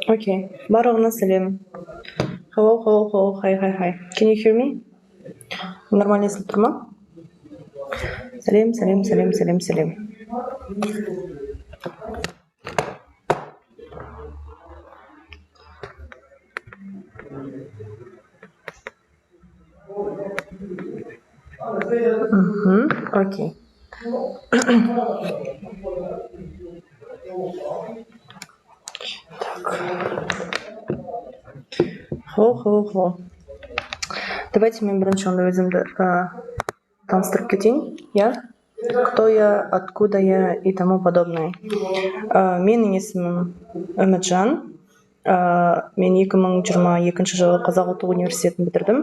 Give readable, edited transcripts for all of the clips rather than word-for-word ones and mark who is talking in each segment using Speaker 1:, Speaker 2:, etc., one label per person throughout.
Speaker 1: Окей, барлығына сәлем. Hello, hello, hello, hi, hi, hi. Can you hear me? Нормально естіліп тұр ма? Сәлем, сәлем, сәлем, сәлем, сәлем. Окей. Так. Hello, hello, hello. Давайте мен бірінші онда өзімді таныстырып кетейін, иә? Кто я, откуда я и тому подобное. Менің есімім Үмітжан. Мен 2022 жылы Қазақ ұлттық университетін бітірдім.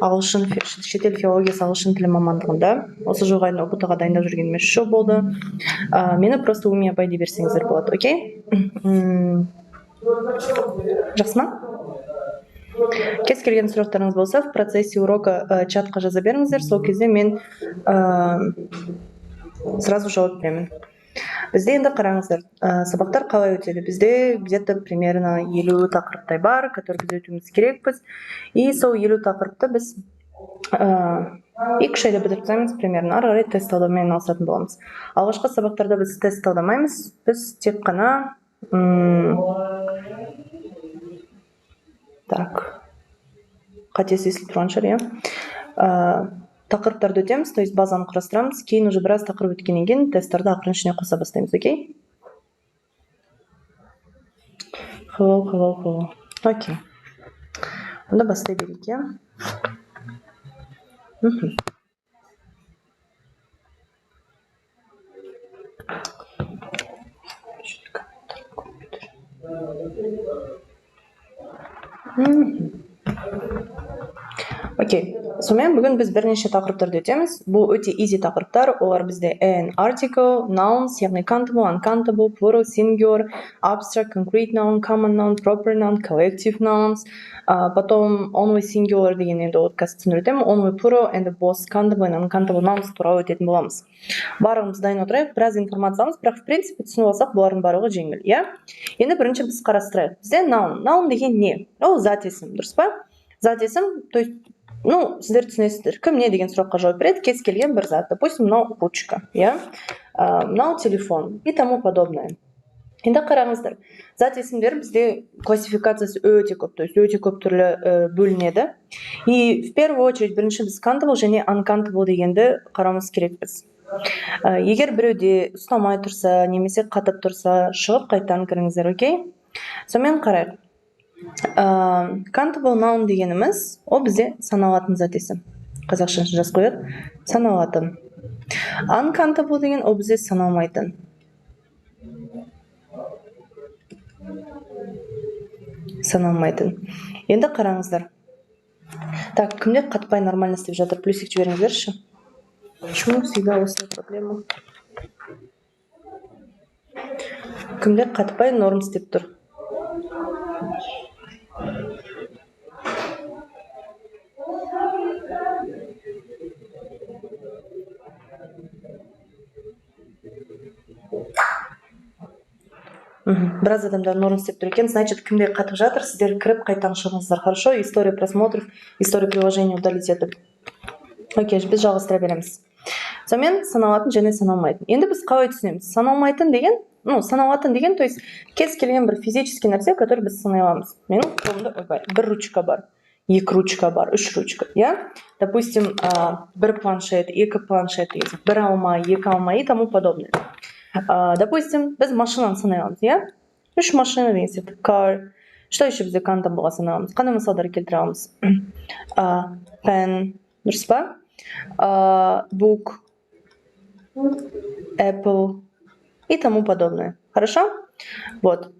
Speaker 1: Ағылшын, шетел филологиясы, ағылшын тілі мамандығында. Осы жылға дейін ҰБТ-ға дайындап жүргеніме 3 жыл болды. Мені просто Уми апай дей берсеңіздер болады, окей? Жақсы ма? Кез келген сұрақтарыңыз болса, в процессе урока чатқа жаза беріңіздер, сол кезде мен сразу жауап беремін. Бізде енді қараңыздар, сабақтар қалай өтеді? Бізде где-то примерно 50 тақырыптай бар, который біз өтуіміз керекпіз. И сол 50 тақырыпты біз 2-3 айда бітіріп тастаймыз примерно. Ары қарай тест талдаумен айналысатын боламыз. Алғашқы сабақтарда біз тест талдамаймыз, біз тек қана так, қатесі естіліп тұрған шығар, иә. Тақырыптарды өтеміз, то есть базаны құрастырамыз, кейін уже біраз тақырып өткеннен кейін тесттарды ақырын ішіне қоса бастаймыз, окей? Hello, hello, hello. Окей. Онда бастай берейік, иә? Окей, сонымен бүгін біз бірнеше тақырыптарды өтеміз. Бұл өте easy тақырыптар. Олар бізде an article, nouns, яғни countable, uncountable, plural, singular, abstract, concrete noun, common noun, proper noun, collective nouns, потом only singular деген, енді ол қазір түсіндіріп өтемін, only plural and both countable and uncountable nouns туралы өтетін боламыз. Барлығымыз дайын отырайық, біраз информация аламыз, бірақ в принципе түсініп алсақ, бұлардың барлығы жеңіл, иә? Енді бірінші біз қарастырайық. Бізде noun. Noun деген не? Ол зат есім, дұрыс па? Зат есім, то есть, ну, сіздер түсінесіздер, кім, не деген сұраққа жауап береді, кез келген бір зат. Допустим, мынау ручка, иә, мынау телефон и тому подобное. Енді қараңыздар, зат есімдер бізде классификациясы өте көп, то есть өте көп түрлі бөлінеді. И в первую очередь бірінші біз countable және uncountable дегенді қарауымыз керекпіз. Егер біреуде ұстамай тұрса немесе қатып тұрса, шығып қайтадан кіріңіздер, окей? Сонымен қарайық. Countable noun дегеніміз ол бізде саналатын зат есім. Қазақшасын жазып қояйық. Саналатын. Uncountable деген ол бізде саналмайтын. Саналмайтын. Енді қараңыздар. Так, кімде қатпай нормально істеп жатыр? Плюсик жіберіңіздерші. Почему всегда осындай проблема? Кімде қатпай норм істеп тұр? Біраз адамдар норм істеп тұр екен, значит, кімде қатып жатыр, сіздер кіріп қайтадан шығыңыздар, хорошо? История просмотров, история приложения удалить етіп. Окей, біз жалғастыра береміз. Сонымен саналатын және саналмайтын. Енді біз қалай түсінеміз? Саналмайтын деген, ну, саналатын деген, то есть кез келген бір физический нәрсе, который біз санай аламыз. Менің қолымда, ойбай, бір ручка бар, екі ручка бар, үш ручка, иә? Допустим, бір планшет, екі планшет деген сияқты, бір алма, екі алма и тому подобное. Допустим, біз машинаны санай аламыз, иә? Үш машина деген сияқты, car. Что еще бізде countable-ға санай аламыз? Қандай мысалдар келтіре аламыз? Pen, Дұрыс па? Book, apple и тому подобное. Хорошо? Вот.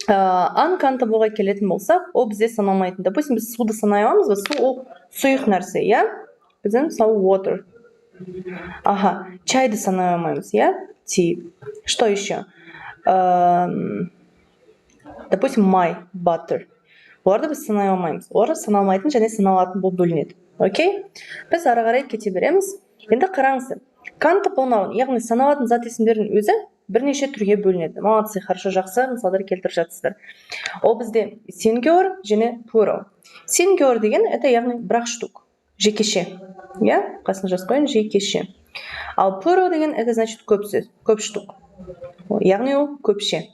Speaker 1: Uncountable-ға келетін болсақ, ол бізде саналмайтын. Допустим, біз суды санай аламыз ба? Су ол сұйық нәрсе, иә? Бізде, мысалы, water. Ага, чайды санай алмаймыз, иә? Tea. Что еще? Допустим, май, butter. Оларды біз санай алмаймыз. Олар саналмайтын және саналатын болып бөлінеді. Окей? Біз ары қарай кете береміз. Енді қараңыздар. Countable noun, яғни саналатын зат есімдердің өзі бірнеше түрге бөлінеді. Молодцы, хорошо, жақсы мысалдар келтіріп жатсыздар. Ол бізде singular және plural. Singular деген это, яғни, бір ақ штук, жекеше. Иә? Қасына жазып қояйын, жекеше. Ал plural деген это значит көп сөз, көп штук. Яғни ол көпше.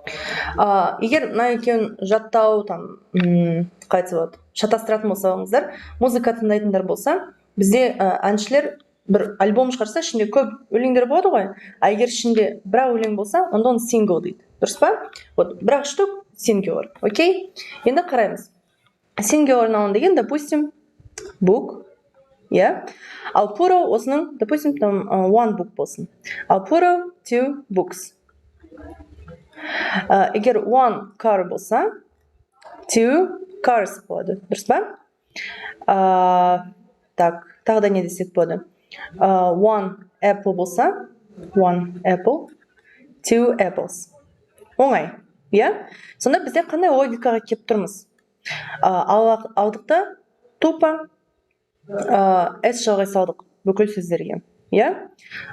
Speaker 1: Егер мына екеуін жаттау там, қалай айтса болады, шатастыратын болсаңыздар, музыка тыңдайтындар болса, бізде әншілер бір альбом шығарса, ішінде көп өлеңдер болады ғой. А егер ішінде бір ақ өлең болса, онда оны сингл дейді. Дұрыс па? Вот бір ақ штук singular. Окей? Енді қараймыз. Singular noun деген, допустим, book, иә? Ал plural осының, допустим, там one book болсын. Ал plural two books. Егер one car болса, two cars болады. Дұрыс па? Так, тағы да не десек болады? One apple болса, one apple, two apples. Оңай, иә? Сонда бізде қандай логикаға келіп тұрмыз? Алдық та тупо s жалғай салдық бүкіл сөздерге, иә?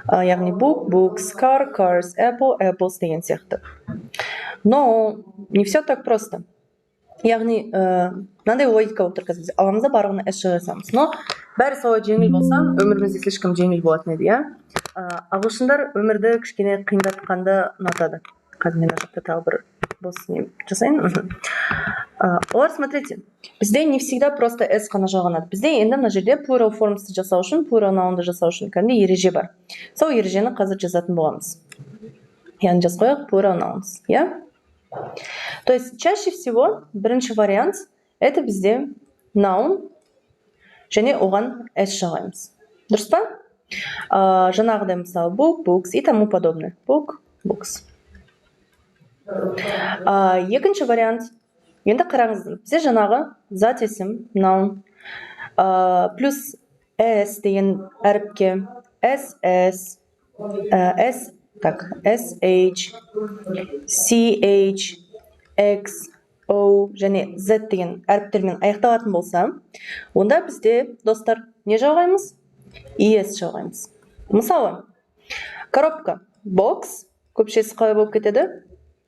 Speaker 1: Яғни book, books, car, cars, apple, apples деген сияқты. Но не все так просто. Яғни мынандай логика болып тұр: қазір біз аламыз да, барлығына s жалғай саламыз. Но бәрі солай жеңіл болса, өміріміз де слишком жеңіл болатын еді, иә? Ағылшындар өмірді кішкене қиындатқанды ұнатады. Қазір мен мына жақта тағы бір бос не жасайын. Олар, смотрите, бізде не всегда просто s қана жалғанады. Бізде енді мына жерде plural forms ты жасау үшін, plural noun ды жасау үшін кәдімгідей ереже бар. Сол ережені қазір жазатын боламыз. Яғни жазып қояйық plural nouns, иә? То есть чаще всего бірінші вариант это бізде noun және оған s жалғаймыз. Дұрыс па? Жаңағыдай, мысалы, book, books и тому подобное. Book, books. Екінші вариант. Енді қараңыз, бізде жаңағы зат есім noun плюс s деген әріпке s, s, s, так, sh, ch, x, o және z деген әріптермен аяқталатын болса, онда бізде, достар, не жалғаймыз? Es жалғаймыз. Мысалы, коробка, box, көпшесі қалай болып кетеді?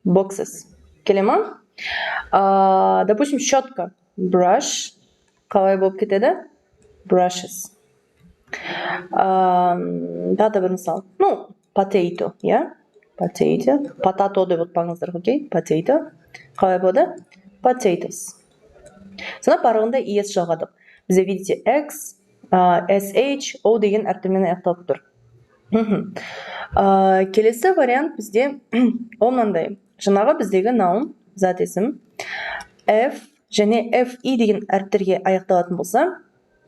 Speaker 1: Boxes. Келе ма? Допустим, щетка, brush, қалай болып кетеді? Brushes. Тағы да бір мысал. Ну, potato, иә? Potato. Potato деп ұтпаңыздар, окей? Potato. Қалай болады? Potatoes. Сонда барлығында es жалғадық. Бізде, видите, x, sh, o деген әріптермен аяқталып тұр. Келесі вариант бізде ол мынандай. Жаңағы біздегі noun, зат есім, f және fe деген әріптерге аяқталатын болса,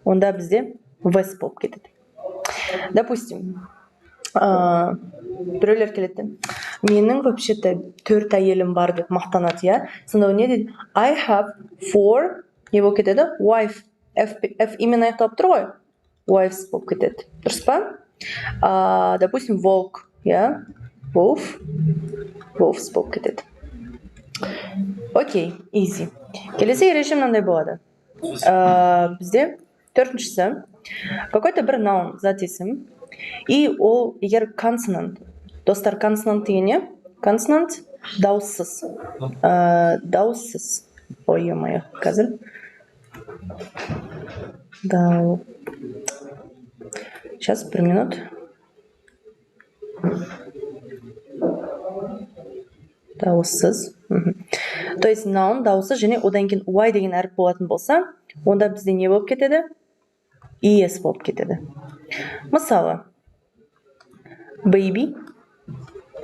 Speaker 1: онда бізде ves болып кетеді. Допустим, біреулер келеді де, менің вообще то төрт әйелім бар деп мақтанады, иә? Сонда ол не дейді? I have four не болып кетеді? Wife. F, F именно аяқталып тұр ғой, wives болып кетеді. Дұрыс па? Допустим, волк, иә, wolf, wolves болып кетеді. Окей, easy. Келесі ереже мынандай болады. Бізде төртіншісі какой то бір noun, зат есім, и ол егер consonant. Достар, consonant деген не? Consonant дауыссыз. Дауыссыз, ой, е мое, қазір дау, сейчас, бір минут. Дауыссыз. То есть noun дауыссыз және одан кейін y деген әріп болатын болса, онда бізде не болып кетеді? Es болып кетеді. Мысалы, baby.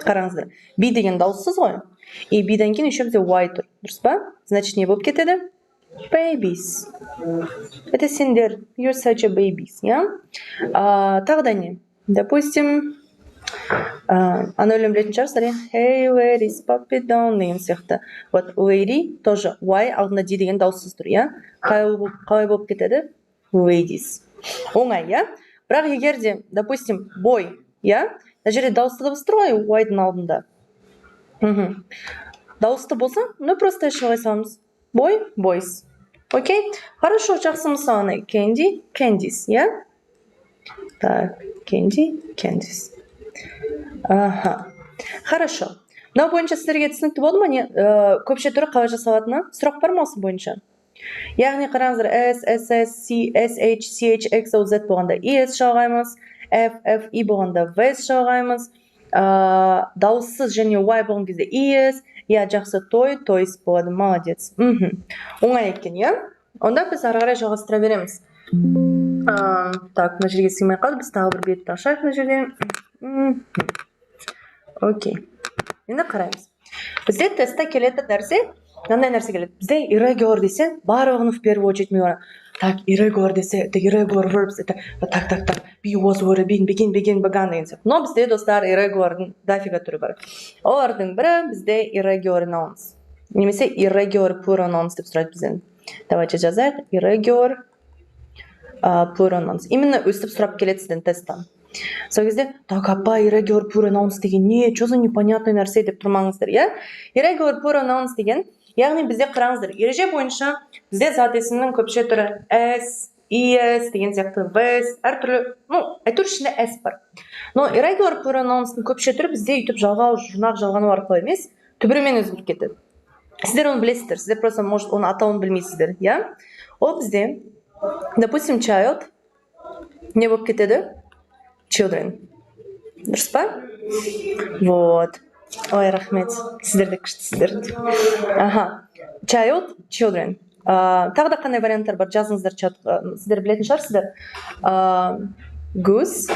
Speaker 1: Қараңыздар, b деген дауыссыз ғой, и b-дан кейін еще бізде y тұр, дұрыс па? Значит, не болып кетеді? Babies. Это сендер. You're such a babies, иә? Тағы да не? Допустим, ана өлең білетін шығарсыздар, иә? «Hey, ladies, pop it down» деген сияқты. Вот lady тоже, y алдында d деген дауыссыз тұр, иә? Қалай болып кетеді? Ladies. Оңай, иә? Бірақ егер де, допустим, boy, иә? Мына жерде дауысты дыбыс тұр ғой y-дың алдында. Дауысты болса, ну, просто жалғай саламыз. Boy, boys. Окей? Хорошо, жақсы. Мысалы, candy, candies, иә? Так, candy, candies. Аха. Хорошо. Мынау бойынша сіздерге түсінікті болды ма, не? Көпше түрі қалай жасалатыны? Сұрақ бар ма осы бойынша? Яғни қараңыздар, S, S, S, C, S, H, C, H, X, O, Z болғанда ES жалғаймыз, F, F, E болғанда V жалғаймыз, дауыссыз және Y болған кезде ES, иә, жақсы, toy, toys болады, молодец. Оңай екен, иә? Онда біз ары қарай жалғастыра береміз. Так, мына жерге сыймай қалды, біз тағы бір бетті ашайық мына жерде. Окей. Енді қараймыз. Бізде тестте келетін нәрсе, мынандай нәрсе келеді. Бізде irregular десе, барлығын в первую очередь мен ойлаймын. Так, irregular десе, это irregular verbs, это вот так, так, так, be, was, were, been, begin, began, begun деген сияқты. Но бізде, достар, irregularдың дофига түрі бар. Олардың бірі бізде irregular nouns. Немесе irregular plural nouns деп сұрайды бізден. Давайте жазайық. Irregular plural nouns. Именно өстіп сұрап келеді сізден тесттен. Сол кезде: «Так, апай, irregular plural nouns деген не, что за непонятный нәрсе?» деп тұрмаңыздар, иә? Irregular plural nouns деген, яғни бізде, қараңыздар, ереже бойынша бізде зат есімнің көпше түрі s, es деген сияқты, vs, әртүрлі, ну, әйтеуір ішінде s бар. Но irregular plural nouns'тың көпше түрі бізде өйтіп жалғау, жұрнақ жалғану арқылы емес, түбірімен өзгеріп кетеді. Сіздер оны білесіздер, сіздер просто, может, оның атауын білмейсіздер, иә? Ол бізде, допустим, child не болып кетеді? Children, дұрыс па? Вот, ой, рахмет, сіздер де күштісіздер. Аха, child, children. Тағы да қандай варианттар бар? Жазыңыздар чатқа, сіздер білетін шығарсыздар. Goose,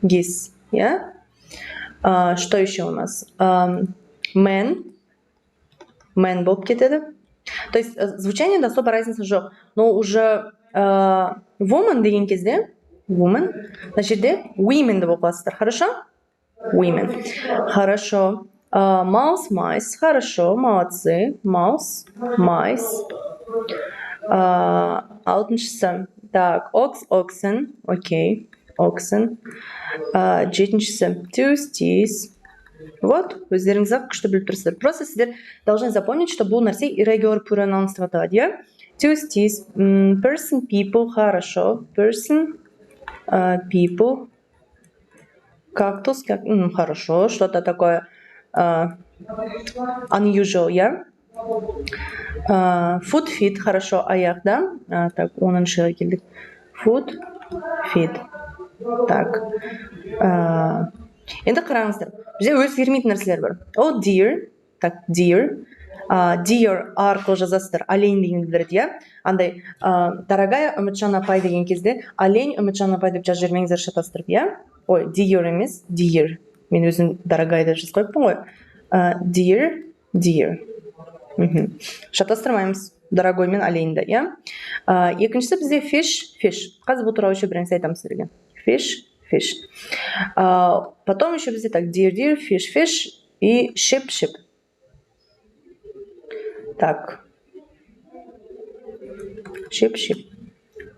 Speaker 1: geese, иә? Что еще у нас? Man, men болып кетеді. То есть звучаниеда особо разница жоқ, но уже woman деген кезде, woman, мына жерде women деп оқыласыздар. Хорошо, women, хорошо. Mouse, mice, хорошо, молодцы. Mouse, mice. Алтыншысы, так, ox, oxen, окей, oxen. Жетіншісі tooth, teeth. Вот, өздеріңіз ақ күшті біліп тұрсыздар. Просто сіздер должны запомнить, что бұл нәрсе irregular plural nouns деп аталады, иә? Tooth, teeth. Person, people, хорошо. Person, people. Кактус, как, хорошо, что-то такое unusual, иә? Foot, feet, хорошо, аяқ, да? Так, оныншыға келдік. Foot, feet. Так. Енді қараңыздар, бізде өзгермейтін нәрселер бар. Ол deer, так, deer, dear арқылы жазасыздар, олень дегенді білдіреді, иә? Андай «дорогая Үмітжан апай» деген кезде «олень Үмітжан апай» деп жазып жібермеңіздер шатастырып, иә? Ой, dear емес, deer. Мен өзім «дорогая» деп жазып қойыппын ғой. Deer, deer. Шатастырмаймыз дорогой мен оленьді, иә? Екіншісі бізде fish, fish. Қазір бұл туралы еще бір нәрсе айтамын сіздерге. Fish, fish. Потом еще бізде, так, deer, deer, fish, fish и sheep, sheep. Так, sheep, sheep,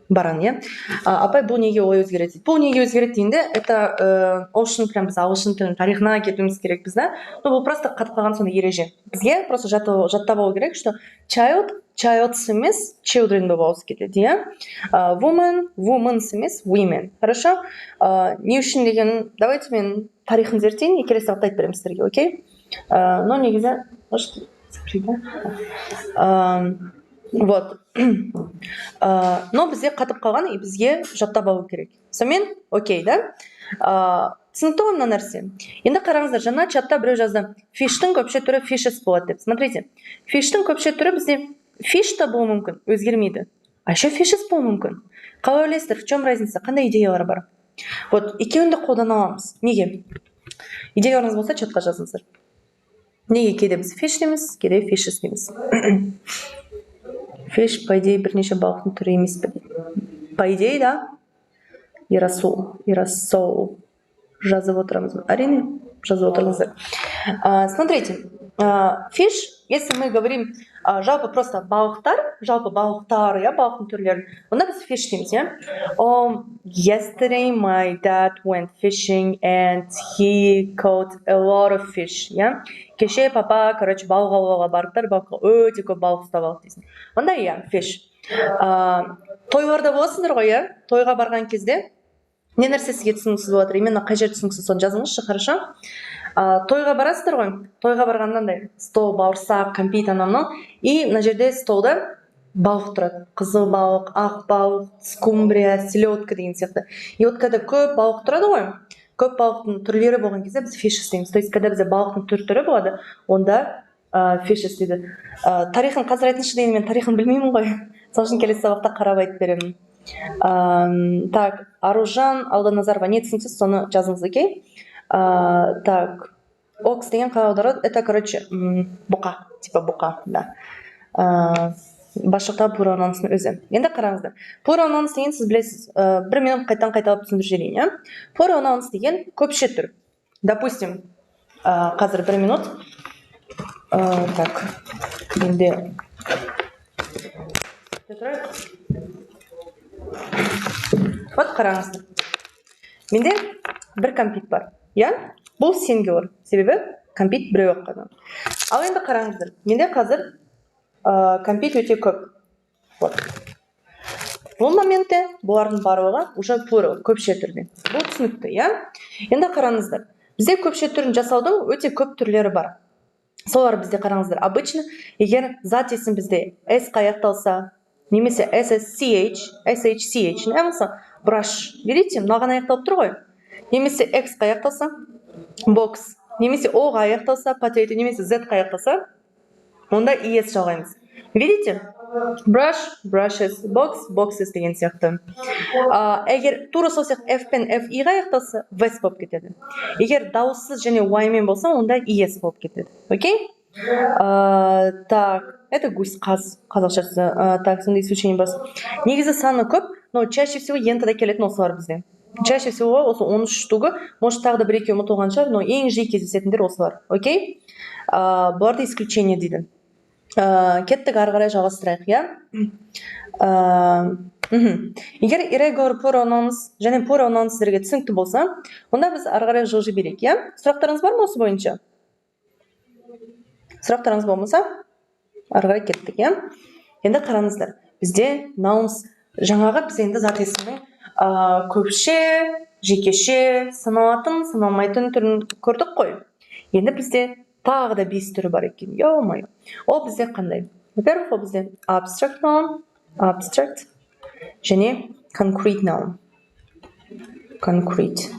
Speaker 1: баран, иә? Апай, бұл неге олай өзгереді дейді. Бұл неге өзгереді дегенде, это ол үшін прям біз ағылшын тілінің тарихына кетуіміз керекпіз да. Но бұл просто қатып қалған сондай ереже. Бізге просто жаттап алу керек, что child childs емес, children болып ауысып кетеді, иә? Woman womans емес, women. Хорошо? Не үшін деген, давайте мен тарихын зерттейін и келесі сабақта айтып беремін сіздерге, окей? Но негізі, может, закрыть, да? Вот, но бізде қатып қалған и бізге жаттап алу керек. Сонымен, окей, да? Түсінікті ғой мына нәрсе. Енді қараңыздар, жаңа чатта біреу жазды, fish тің көпше түрі fishes болады деп. Смотрите, fish тің көпше түрі бізде fish та болуы мүмкін, өзгермейді, а еще fishes болуы мүмкін. Қалай ойлайсыздар, в чем разница? Қандай идеялар бар? Вот екеуін де қолдана аламыз. Неге? Идеяларыңыз болса, чатқа жазыңыздар. Неге кейде біз fish дейміз, кейде fishes дейміз? Fish, по идее, бірнеше балықтың түрі емес пе дейді. По идее, да. Ерасул, Ерасол. Жазып отырамыз. Әрине, жазып отырыңыздар. Смотрите, fish, если мы говорим жалпы просто балықтар, жалпы балықтар, иә, балықтың түрлерін, онда біз fish дейміз, иә. Yesterday my dad went fishing and he caught a lot of fish, иә. Кеше папа, короче, балық аулауға барыптар, балыққа өте көп балық ұстап алды дейсің. Онда, иә, fish. Тойларда боласыңдар ғой, иә? Тойға барған кезде не нәрсе сізге түсініксіз болып жатыр? Именно қай жер түсініксіз, соны жазыңызшы, хорошо? Тойға барасыздар ғой. Тойға барғанда андай стол, бауырсақ, кәмпит, анау мынау, и мына жерде столда балық тұрады: қызыл балық, ақ балық, скумбрия, селедка деген сияқты. И вот когда көп балық тұрады ғой, көп балықтың түрлері болған кезде біз fish істейміз. То есть когда бізде балықтың түр түрі болады, онда fish істейді. Тарихын қазір айтыңызшы дегенде, мен тарихын білмеймін ғой, сол үшін келесі сабақта қарап айтып беремін. Так, Аружан Алданазарова, не түсініксіз, соны жазыңыз, окей? Так, ox деген қалай аударады? Это, короче, бұқа, типа бұқа, да. Бас жақта plural nouns-ның өзі. Енді қараңыздар, plural nouns деген сіз білесіз, бір минут қайтадан қайталап түсіндіріп жіберейін, иә. Plural nouns деген көпше түр. Допустим, қазір бір минут. Так, менде тұрайық. Вот қараңыздар, менде бір кәмпит бар, иә. Бұл singular, себебі кәмпит біреу ақ қана. Ал енді қараңыздар, менде қазір кәмпит өте көп. Вот бұл моментте бұлардың барлығы уже plural, көпше түрде. Бұл түсінікті, иә. Енді қараңыздар, бізде көпше түрін жасаудың өте көп түрлері бар. Солар бізде, қараңыздар, обычно егер зат есім бізде s қа аяқталса немесе ssch, shch, не болса, brush, видите, мынаған аяқталып тұр ғой, немесе x қа аяқталса, box, немесе о ға аяқталса, potato, немесе z қа аяқталса, онда es жалғаймыз. Видите? Brush, brushes, box, boxes деген сияқты. Егер тура сол сияқты f пен fi ға аяқталса, ves болып кетеді. Егер дауыссыз және y мен болса, онда es болып кетеді. Окей? Так, это гусь, қаз қазақшасы. Так, сондай исключение бас. Негізі саны көп, но чаще всего ЕНТ-да келетін осылар бізде. Чаще всего осы 13 штугы, может, тағы да бір екеуі ұмытылған шығар, но ең жиі кездесетіндер осылар. Окей? Бұларды исключение дейді. Кеттік, ары қарай жалғастырайық, иә? Егер irregular plural nouns және plural nouns сіздерге түсінікті болса, онда біз ары қарай жылжи берейік, иә? Сұрақтарыңыз бар ма осы бойынша? Сұрақтарыңыз болмаса, ары қарай кеттік, иә? Енді қараңыздар, бізде nouns жаңағы, біз енді зат есімнің көпше, жекеше, саналатын, саналмайтын түрін көрдік қой. Енді бізде тағы да бес түрі бар екен. Ё-моё. Ол бізде қандай? Во-первых, ол бізде abstract noun, abstract және concrete noun. Concrete.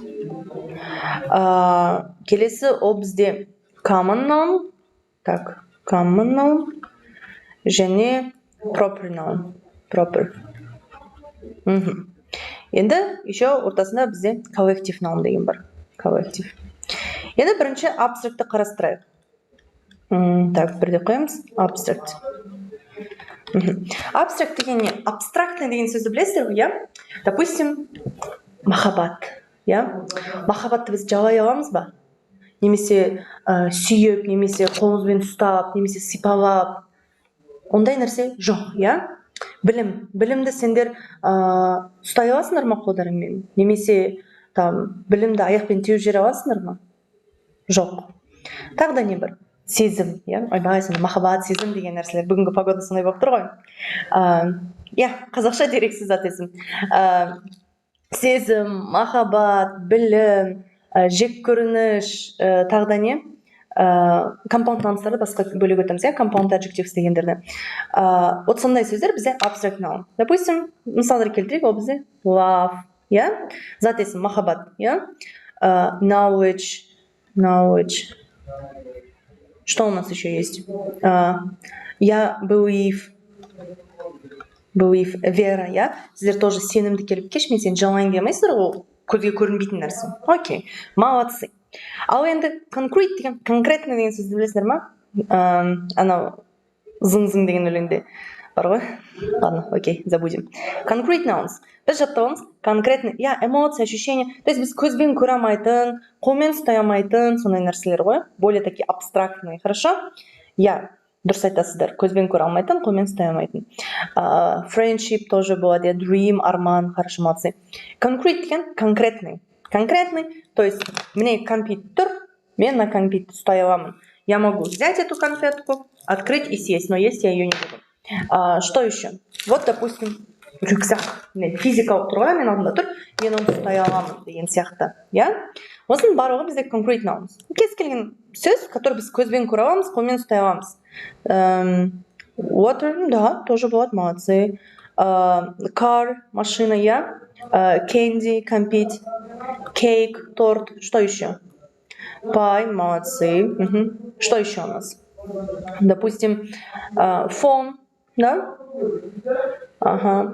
Speaker 1: Келесі ол бізде common noun, так, common noun және proper noun. Proper. Енді еще ортасында бізде collective noun деген бар. Collective. Енді бірінші abstract ты қарастырайық. Так, бірде қоямыз. Abstract. Abstract деген не? Абстрактный деген сөзді білесіздер ғой, иә? Допустим, махаббат, иә? Махаббатты біз жалай аламыз ба? Немесе сүйіп, немесе қолымызбен ұстап, немесе сипалап. Ондай нәрсе жоқ, иә? Білім, білімді сендер ұстай аласыңдар ма қолдарыңмен? Немесе там білімді аяқпен теуіп жібере аласыңдар ма? Жоқ. Тағы да не бар? Сезім, иә? Ойбай, сонда махаббат, сезім деген нәрселер. Бүгінгі погода сондай болып тұр ғой. Иә, қазақша дерексіз зат есім. Сезім, махаббат, білім, жек көрініш, тағы да не? Compound nouns-тарды басқа бөлек өтеміз, иә, compound adjectives дегендерді. Вот сондай сөздер бізде abstract noun. Допустим, мысалдар келтірейік, ол бізде love, иә? Зат есім махаббат, иә? Knowledge, knowledge. Что у нас еще есть? Я believe, belief, вера, иә? Сіздер тоже сенімді келіп, кеш, мен сені жалайын дей алмайсыздар ғой, көзге көрінбейтін нәрсе. Окей, молодцы. Ал енді concrete деген, конкретно деген сөзді білесіңдер ма? Анау зың зың деген өлеңде. Бар ғой. Ладно, окей, забудем. Concrete nouns біз жаттап аламыз, конкретный, иә, эмоция, ощущение, то есть біз көзбен көре алмайтын, қолмен ұстай алмайтын сондай нәрселер ғой, более такие абстрактные. Хорошо, иә, дұрыс айтасыздар, көзбен көре алмайтын, қолмен ұстай алмайтын. Friendship тоже болады, иә, dream, арман. Хорошо, молодцы. Concrete деген конкретный, конкретный, то есть міне, кәмпит тұр, мен мына кәмпитті ұстай аламын. Я могу взять эту конфетку, открыть и съесть, но есть я ее не буду. Что еще? Вот, допустим, рюкзак, міне, физикалық тұр ғой, менің алдымда тұр, мен оны ұстай аламын деген сияқты, иә. Осының барлығы бізде concrete nouns, кез келген сөз, который біз көзбен көре аламыз, қолмен ұстай аламыз. Water, да, тоже болады, молодцы. Car, машина, иә. Candy, кәмпит, cake, торт. Что еще? Pie, молодцы. Мгм. Что еще у нас? Допустим, phone, да? Ага.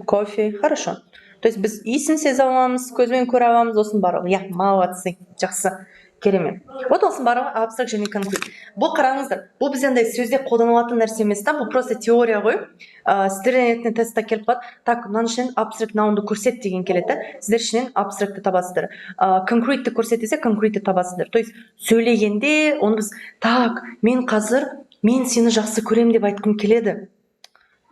Speaker 1: Кофе, хорошо. То есть біз иісін сезе аламыз, көзбен көре аламыз, осының барлығы. Иә, молодцы, жақсы, керемет. Вот осының барлығы abstract және concrete. Бұл, қараңыздар, бұл бізде андай сөзде қолданылатын нәрсе емес та, бұл просто теория ғой. Сіздерден ертең тестта келіп қалады: «Так, мынаның ішінен abstract noun ды көрсет» деген келеді да, сіздер ішінен abstract ты табасыздар. Concrete ті көрсет десе, concrete ті табасыздар. То есть сөйлегенде оны біз, так, мен қазір «мен сені жақсы көремін» деп айтқым келеді,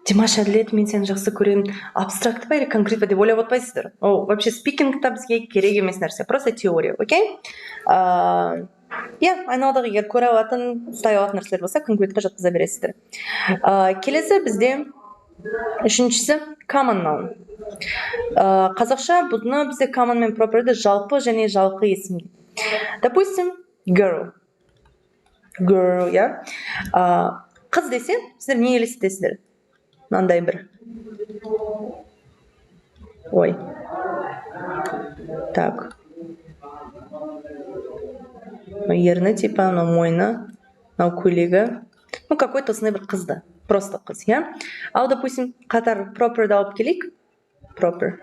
Speaker 1: Димаш Әділет, «мен сені жақсы көремін» абстракт па или конкрет па деп ойлап отпайсыздар. Ол вообще speaking та бізге керек емес нәрсе, просто теория, окей? Иә, айналадағы егер көре алатын, ұстай алатын нәрселер болса, concrete қа жатқыза бересіздер. Келесі бізде үшіншісі common noun. Қазақша бұны бізде common мен proper ді жалпы және жалқы есім дейді. Допустим, girl, girl, иә. Қыз десе, сіздер не елестетесіздер? Мынандай бір, ой, так, ерні, типа мынау мойны, мынау көйлегі, ну, какой то осындай бір қызды, просто қыз, иә. Ал, допустим, қатар proper ды алып келейік. Proper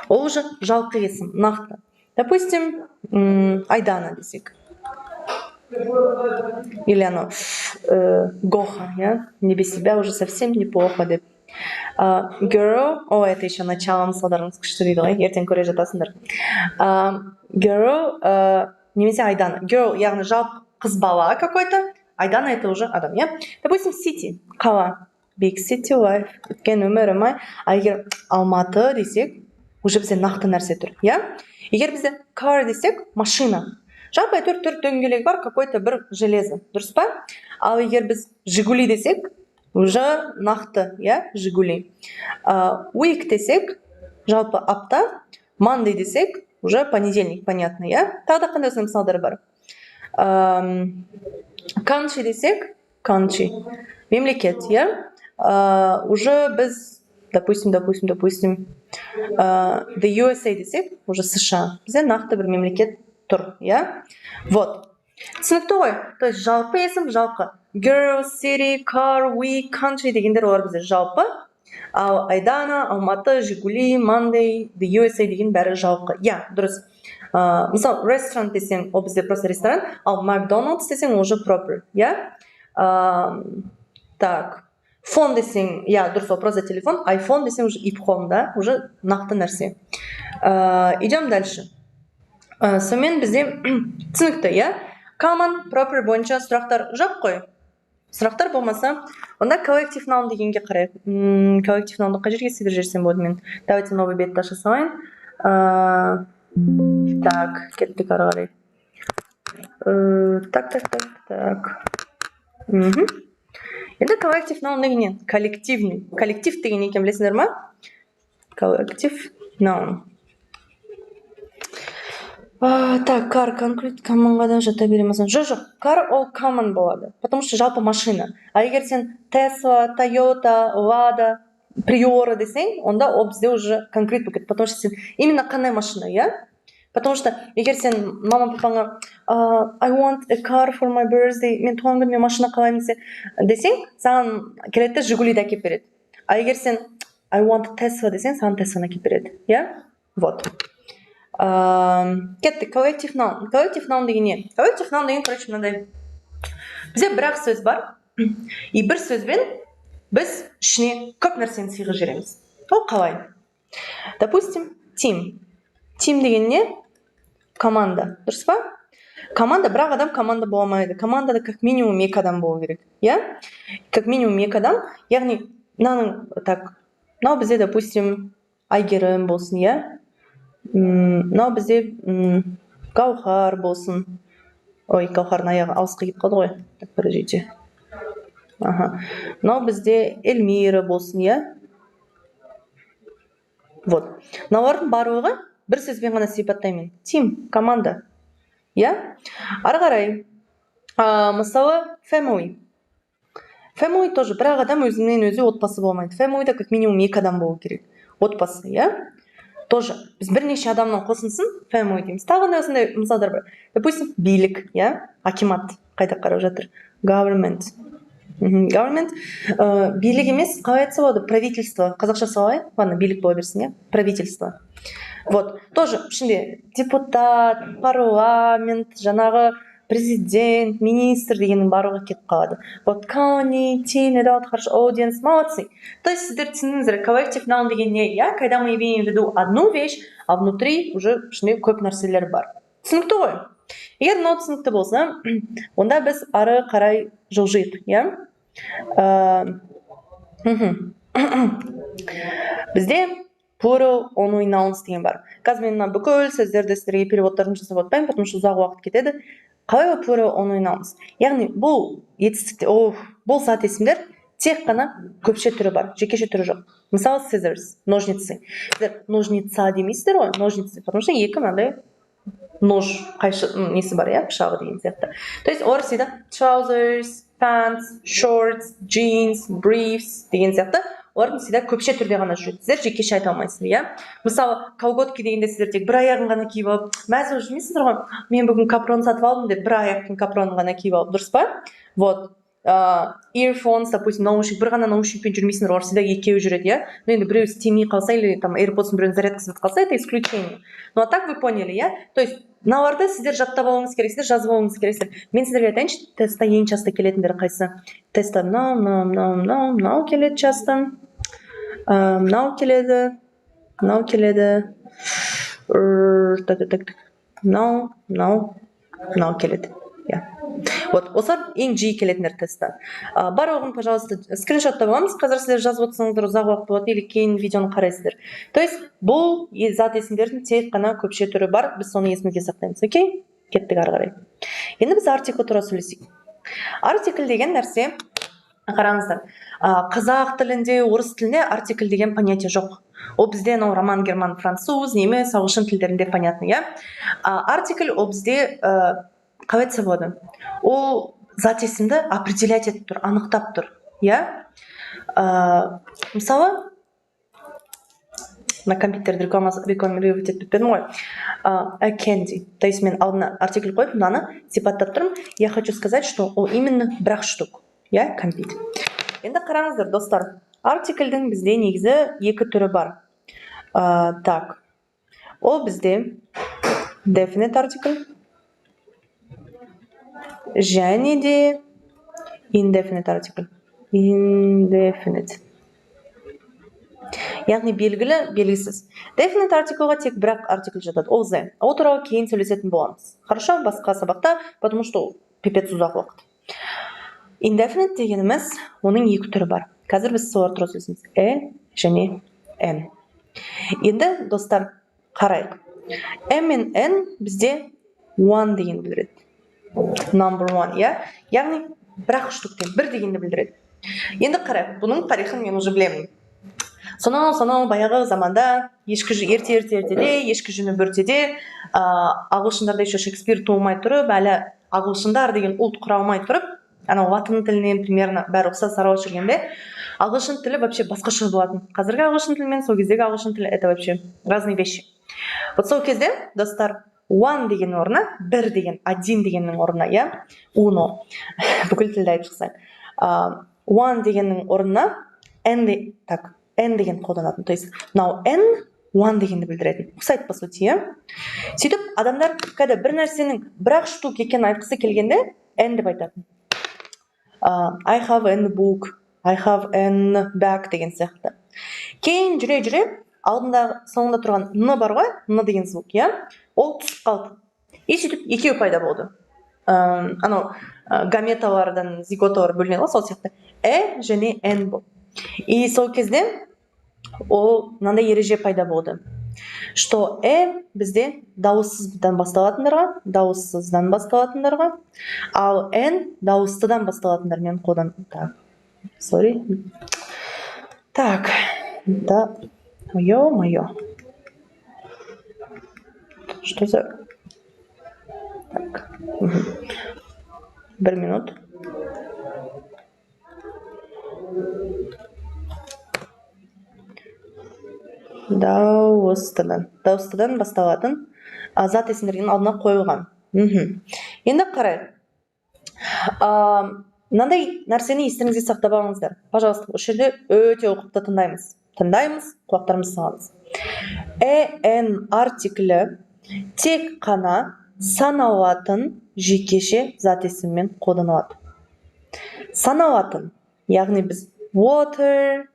Speaker 1: ол уже жалқы есім, нақты. Допустим, Айдана десек или анау Гоха, иә, «мне без тебя уже совсем неплохо» деп. Girl, о, это еще начало, мысалдарыңыз күшті дейді ғой, ертең көре жатасыңдар. Girl немесе Айдана. Girl, яғни жалпы қыз бала какой то, Айдана — это уже адам, иә. Допустим, city, қала, big city life, өткен өмірім ай. А егер Алматы десек, уже бізде нақты нәрсе тұр, иә. Егер бізде car десек, машина, жалпы әйтеуір төрт дөңгелегі бар какой то бір железо, дұрыс па? Ал егер біз Жигули десек, уже нақты, иә, Жигули. Week десек, жалпы апта. Monday десек, уже понедельник, понятно, иә. Тағы да қандай осындай мысалдар бар? Country десек, country мемлекет, иә. Уже біз, допустим, the USA десек, уже США, бізде нақты бір мемлекет тұр, иә. Вот, түсінікті ғой. То есть жалпы есім, жалқы. Girl, city, car, week, country дегендер, олар бізде жалпы. Ал Айдана, Алматы, Жигули, Monday, the USA деген бәрі жалқы, иә, дұрыс. Мысалы, restaurant десең, ол бізде просто ресторан, ал Макдональдс десең, уже proper, иә. Так, phone десең, иә, дұрыс, ол просто телефон. Айфон десең, уже ипхон да, уже нақты нәрсе. Идем дальше. Сонымен бізде түсінікті, иә, common, proper бойынша сұрақтар жоқ қой? Сұрақтар болмаса, онда collective noun дегенге қарайық. Collective noun ды қай жерге сыйдырып жіберсем болады мен? Давайте новый бетті аша салайын. Так, кеттік ары қарай. Так, так, так, так. Енді collective noun деген не? Коллективный, коллектив деген не екенін білесіңдер ма? Collective noun. Так, car concrete, common ға да жата бере ма? Жоқ, car ол common болады, потому что жалпы машина. А егер сен Тесла, Тойота, Лада, Приора десең, онда ол бізде уже конкрет болып кетеді, потому что сен именно қандай машина, иә. Потому что егер сен мама папаңа «I want a car for my birthday», «мен туған күніме машина қалаймын» десең, саған келеді де, Жигулиді әкеліп береді. А егер сен «I want Tesla» десең, саған Тесланы әкеліп береді, иә. Вот, кеттік. Collective noun. Collective noun деген не? Collective noun деген, короче, мынандай: бізде бір ақ сөз бар, и бір сөзбен Біз ішіне көп нәрсені сыйғызып жібереміз. Ол қалай? Допустим, team. Team деген не? Команда, дұрыс па? Команда, бір адам команда бола алмайды. Командада как минимум екі адам болу керек, иә, как минимум екі адам. Яғни мынаның, так, мынау бізде, допустим, Әйгерім болсын, иә, мынау бізде Гаухар болсын. Ой, Гаухардың аяғы алысқа кетіп қалды ғой. Так, подождите. Аха, мынау бізде Эльмира болсын, иә. Вот мыналардың барлығы бір сөзбен ғана сипаттаймын: team, команда, иә. Ары қарай, мысалы, family. Family тоже бір ақ адам өзімен өзі отбасы болмайды. Family да как минимум екі адам болу керек отбасы, иә. Тоже біз бірнеше адамның қосындысын family дейміз. Тағы қандай осындай мысалдар бар? Допустим, билік, иә, акимат қайда қарап жатыр? Government. Government, билік емес, қалай айтса болады? Правительство қазақшасы қалай? Ладно, билік бола берсін, иә, правительство. Вот тоже ішінде депутат, парламент, жаңағы президент, министр дегеннің барлығы кетіп қалады. Вот colony, teen, adult, хорошо, audience, молодцы. То есть сіздер түсіндіңіздер, collective noun деген не, иә? Когда мы имеем в виду одну вещь, а внутри уже ішінде көп нәрселер бар. Түсінікті ғой? Егер мынау түсінікті болса, онда біз ары қарай жылжиық, иә. Бізде plural only nouns деген бар. Қазір мен мына бүкіл сөздерді сіздерге переводтарын жасап отпаймын, потому что ұзақ уақыт кетеді. Қалай ол plural only nouns? Яғни бұл етістікте, о, бұл зат есімдер тек қана көпше түрі бар, жекеше түрі жоқ. Мысалы, scissors, ножницы. Сіздер ножница демейсіздер ғой, ножницы, потому что екі мынандай нож, қайшы, несі бар, иә, пышағы деген сияқты. То есть олар всегда trousers, pants, shorts, jeans, briefs деген сияқты, олардың всегда көпше түрде ғана жүреді. Сіздер жекеше айта алмайсыздар, иә. Мысалы, колготки дегенде сіздер тек бір аяғын ғана киіп алып, мәз болып жүрмейсіздер ғой, мен бүгін капрон сатып алдым деп, бір аяқтың капронын ғана киіп алып, дұрыс па? Вот earphones, допустим, наушник, бір ғана наушникпен жүрмейсіңдер, олар всегда екеуі жүреді, иә. Но енді біреуі істемей қалса или там AirPods біреуінің зарядкасы бітіп қалса, это исключение. Ну а так вы поняли, иә? То есть мыналарды сіздер жаттап алуыңыз керексіздер, жазып алуыңыз керексіздер. Мен сіздерге айтайыншы, тестта ең часто келетіндері қайсы? Тестта мынау, мынау, мынау, мынау, мынау келеді часто, мынау келеді, мынау келеді, так, так, так, мынау, мынау, мынау келеді, иә. Вот осылар ең жиі келетіндер тестта. Барлығын, пожалуйста, скриншоттап аламыз. Қазір сіздер жазып отырсаңыздар, ұзақ уақыт болады, или кейін видеоны қарайсыздар. То есть бұл зат есімдердің тек қана көпше түрі бар, біз соны есімізге сақтаймыз. Окей, кеттік ары қарай. Енді біз артикль туралы сөйлесейік. Артикль деген нәрсе, қараңыздар, қазақ тілінде, орыс тілінде артикль деген понятие жоқ. Ол бізде анау роман, герман, француз, неміс, ағылшын тілдерінде понятно, иә. Артикль ол бізде, қалай айтса болады, ол зат есімді определять етіп тұр, анықтап тұр, иә. Мысалы, мына компьютерді рекламировать етіп бітпедім ғой. A candy, то есть мен алдына артикль қойып, мынаны сипаттап тұрмын. Я хочу сказать, что ол именно бір ақ штук, иә, кәмпит. Енді қараңыздар, достар, артикльдің бізде негізі екі түрі бар. Так, ол бізде definite article және де indefinite article. Indefinite, яғни белгілі, белгісіз. Definite article ға тек бір ақ артикль жатады, ол the. Ол туралы кейін сөйлесетін боламыз, хорошо, басқа сабақта, потому что ол пипец ұзақ уақыт. Indefinite дегеніміз, оның екі түрі бар. Қазір біз солар туралы сөйлесеміз: a және an. Енді, достар, қарайық. A мен an бізде one деген білдіреді, number one, иә, яғни бір ақ штуктен, бір дегенді білдіреді. Енді қарайық, бұның тарихын мен уже білемін. Сонау сонау баяғы заманда, ешкі, ерте ерте ертеде, ешкі жүні бөртеде, ағылшындарда еще Шекспир туылмай тұрып, әлі ағылшындар деген ұлт құра алмай тұрып, анау латын тілінен примерно бәрі ұқсас араласып жүргенде, ағылшын тілі вообще басқаша болатын. Қазіргі ағылшын тілі мен сол кездегі ағылшын тілі — это вообще разные вещи. Вот сол кезде, достар, one деген орнына, бір деген, один дегеннің орнына, иә, uno, бүкіл тілді айтып шықсаң, one дегеннің орнына an, так, an деген қолданатын. То есть мынау an one дегенді білдіретін, ұқсайды по сути, иә. Сөйтіп адамдар, когда бір нәрсенің бір ақ штук екенін айтқысы келгенде, an деп айтатын. I have an book, I have an bag деген сияқты. Кейін жүре жүре алдында, соңында тұрған н бар ғой, н деген звук, иә, ол түсіп қалды. И сөйтіп екеуі пайда болды. Анау гаметалардан зиготалар бөлінеді ғой, сол сияқты a және an болды. И сол кезде ол мынандай ереже пайда болды, что a бізде дауыссыздан басталатындарға, ал an дауыстыдан басталатындармен қолдан. Так, sorry. Так, да, ё-моё, что за. Так, бір минут. Дауыстыдан басталатын зат есімдердің алдына қойылған. Енді қарайық. Мынандай нәрсені естеріңізге сақтап алыңыздар, пожалуйста. Осы жерде өте ұқыпты тыңдаймыз, құлақтарымызды саламыз. A, an артиклі тек қана саналатын жекеше зат есіммен қолданылады. Саналатын, яғни біз water,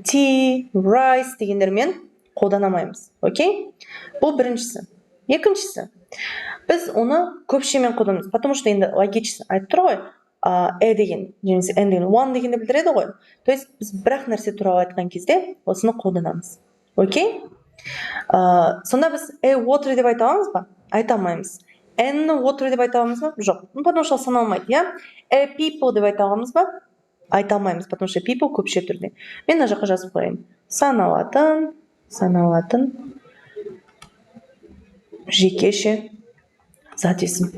Speaker 1: tea, rice дегендермен қолдана алмаймыз, окей? Бұл біріншісі. Екіншісі, біз оны көпшемен қолданамыз, потому что енді логично айтып тұр ғой, a деген немесе an деген one дегенді білдіреді ғой. То есть біз бір ақ нәрсе туралы айтқан кезде осыны қолданамыз, окей? Сонда біз a water деп айта аламыз ба? Айта алмаймыз. An water деп айта аламыз ба? Жоқ, ну, потому что ол саналмайды, иә. A people деп айта аламыз ба? Айта алмаймыз, потому что people көпше түрде. Мен мына жаққа жазып қояйын: саналатын жекеше зат есім.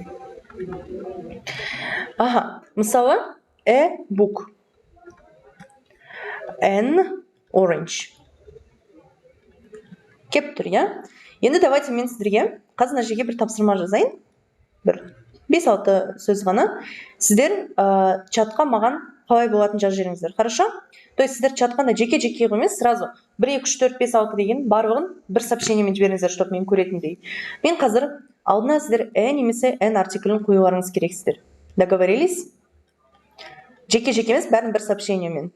Speaker 1: Аха, мысалы, a book, an orange кеп тұр, иә. Енді давайте мен сіздерге қазір мына жерге бір тапсырма жазайын, бір бес алты сөз ғана. Сіздер чатқа маған қалай болатынын жазып жіберіңіздер, хорошо? То есть сіздер чатқа да жеке жеке емес, сразу бір, екі, үш, төрт, бес, алты деген барлығын бір сообщениемен жіберіңіздер, чтобы мен көретіндей. Мен қазір алдына сіздер a немесе an артиклін қоюларыңыз керексіздер. Договорились? Жеке жеке емес, бәрін бір сообщениемен.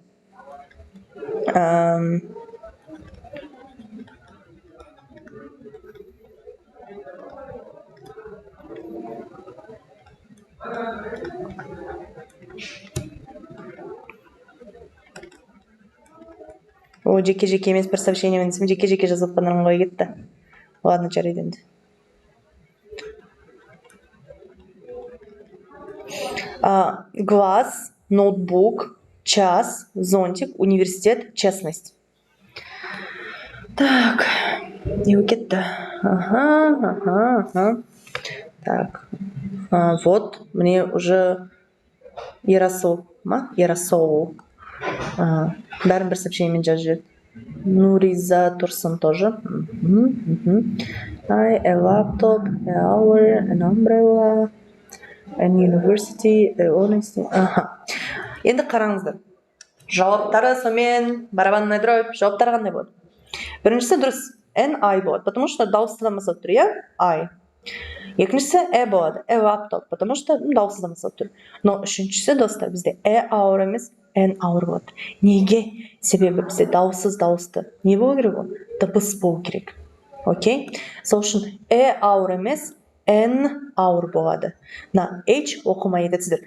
Speaker 1: О, жеке жеке емес, бір сообщениемен десем, жеке жеке жазып жатқандарың қалай кетті? Ладно, жарайды енді. Глаз, ноутбук, час, зонтик, университет, честность. Так, не болып кетті? Ага. Так, вот мне уже Ерасыл ма, Ерасол, бәрін бір сообщениемен жазып жіберді. Нуриза Тұрсын тоже. Мхм. I, a laptop, a hour, an umbrella, an university, a honesty. Аха, енді қараңыздар, жауаптары сонымен барабанная дробь. Жауаптары қандай болады? Біріншісі дұрыс, an I болады, потому что дауыстыдан басталып тұр, иә, I. Екіншісі a болады, a laptop, потому что дауыссыздан басталып тұр. Но үшіншісі, достар, бізде a hour емес, an hour болады. Неге? Себебі бізде дауыссыз дауысты не болу керек? Ол дыбыс болу керек, окей? Сол үшін a hour емес, an hour болады. Мына h оқылмай кетеді. Сіздер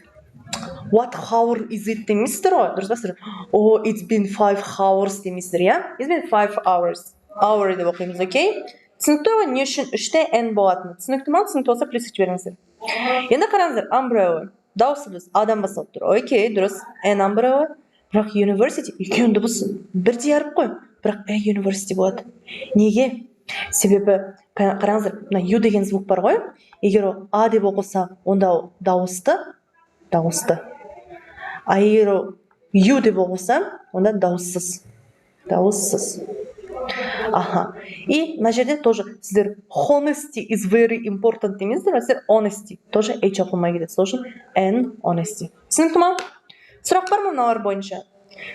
Speaker 1: «What hour is it?» демейсіздер ғой, дұрыс па? Сіздер «Oh, it's been 5 hours» демейсіздер, иә, «It's been 5 hours», hour деп оқимыз, окей? Түсінікті ғой, не үшін үште an болатыны? Түсінікті ма? Түсінікті болса, плюсик жіберіңіздер. Енді қараңыздар, umbrella дауысы дұрыс, а-дан басталып тұр, окей, дұрыс, an umbrella. Бірақ university, екеуінің дыбысы бірдей әріп қой, бірақ a university болады. Неге? Себебі қараңыздар, мына ю деген звук бар ғой, егер ол а деп оқылса, онда ол дауысты, дауысты, а егер ол ю деп оқылса, онда дауыссыз, дауыссыз. Аха, и мына жерде тоже сіздер «Honesty is very important» демейсіздер ма? Сіздер honesty, тоже h оқылмай кетеді. Сол үшін an honesty. Түсінікті ма? Сұрақ бар ма мыналар бойынша?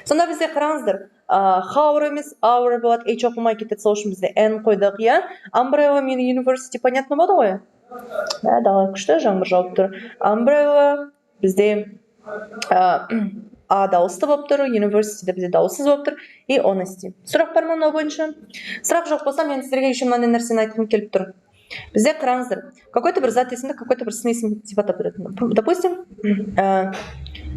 Speaker 1: Сонда бізде, қараңыздар, hour емес, hour болады, h оқылмай кетеді, сол үшін бізде an қойдық, иә. Umbrella мен university понятно болды ғой, ә? Дала күшті, жаңбыр жауып тұр. Umbrella бізде А дауысты болып тұр, university бізде дауыссыз болып тұр, и honesty. Сұрақ бар ма мынау бойынша? Сұрақ жоқ болса, мен сіздерге еще мынандай нәрсені айтқым келіп тұр. Бізде, қараңыздар, какой-то бір зат есімді какой-то бір сын есім сипаттап тұрады. Допустим,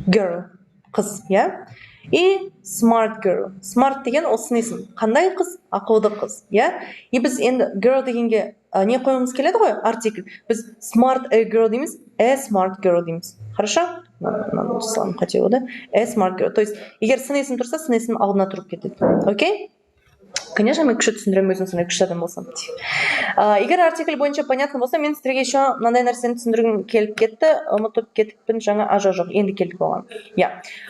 Speaker 1: girl, қыз, иә, и smart girl. Smart деген ол сын есім. Қандай қыз? Ақылды қыз, иә. И біз енді girl дегенге не қойғымыз келеді ғой? Артикль. Біз smart a girl дейміз, a smart girl дейміз. Хорошо, мынаны салам, қате болды. A smart girl, то есть егер сын есім тұрса, сын есім алдына тұрып кетеді. Окей, конечно, мен күшті түсіндіремін, өзім сондай күшті адам болсам. Егер артикль бойынша понятно болса, мен сіздерге еще мынандай нәрсені түсіндіргім келіп кетті, ұмытып кетіппін жаңа. А, жоқ, енді келдік оған, иә.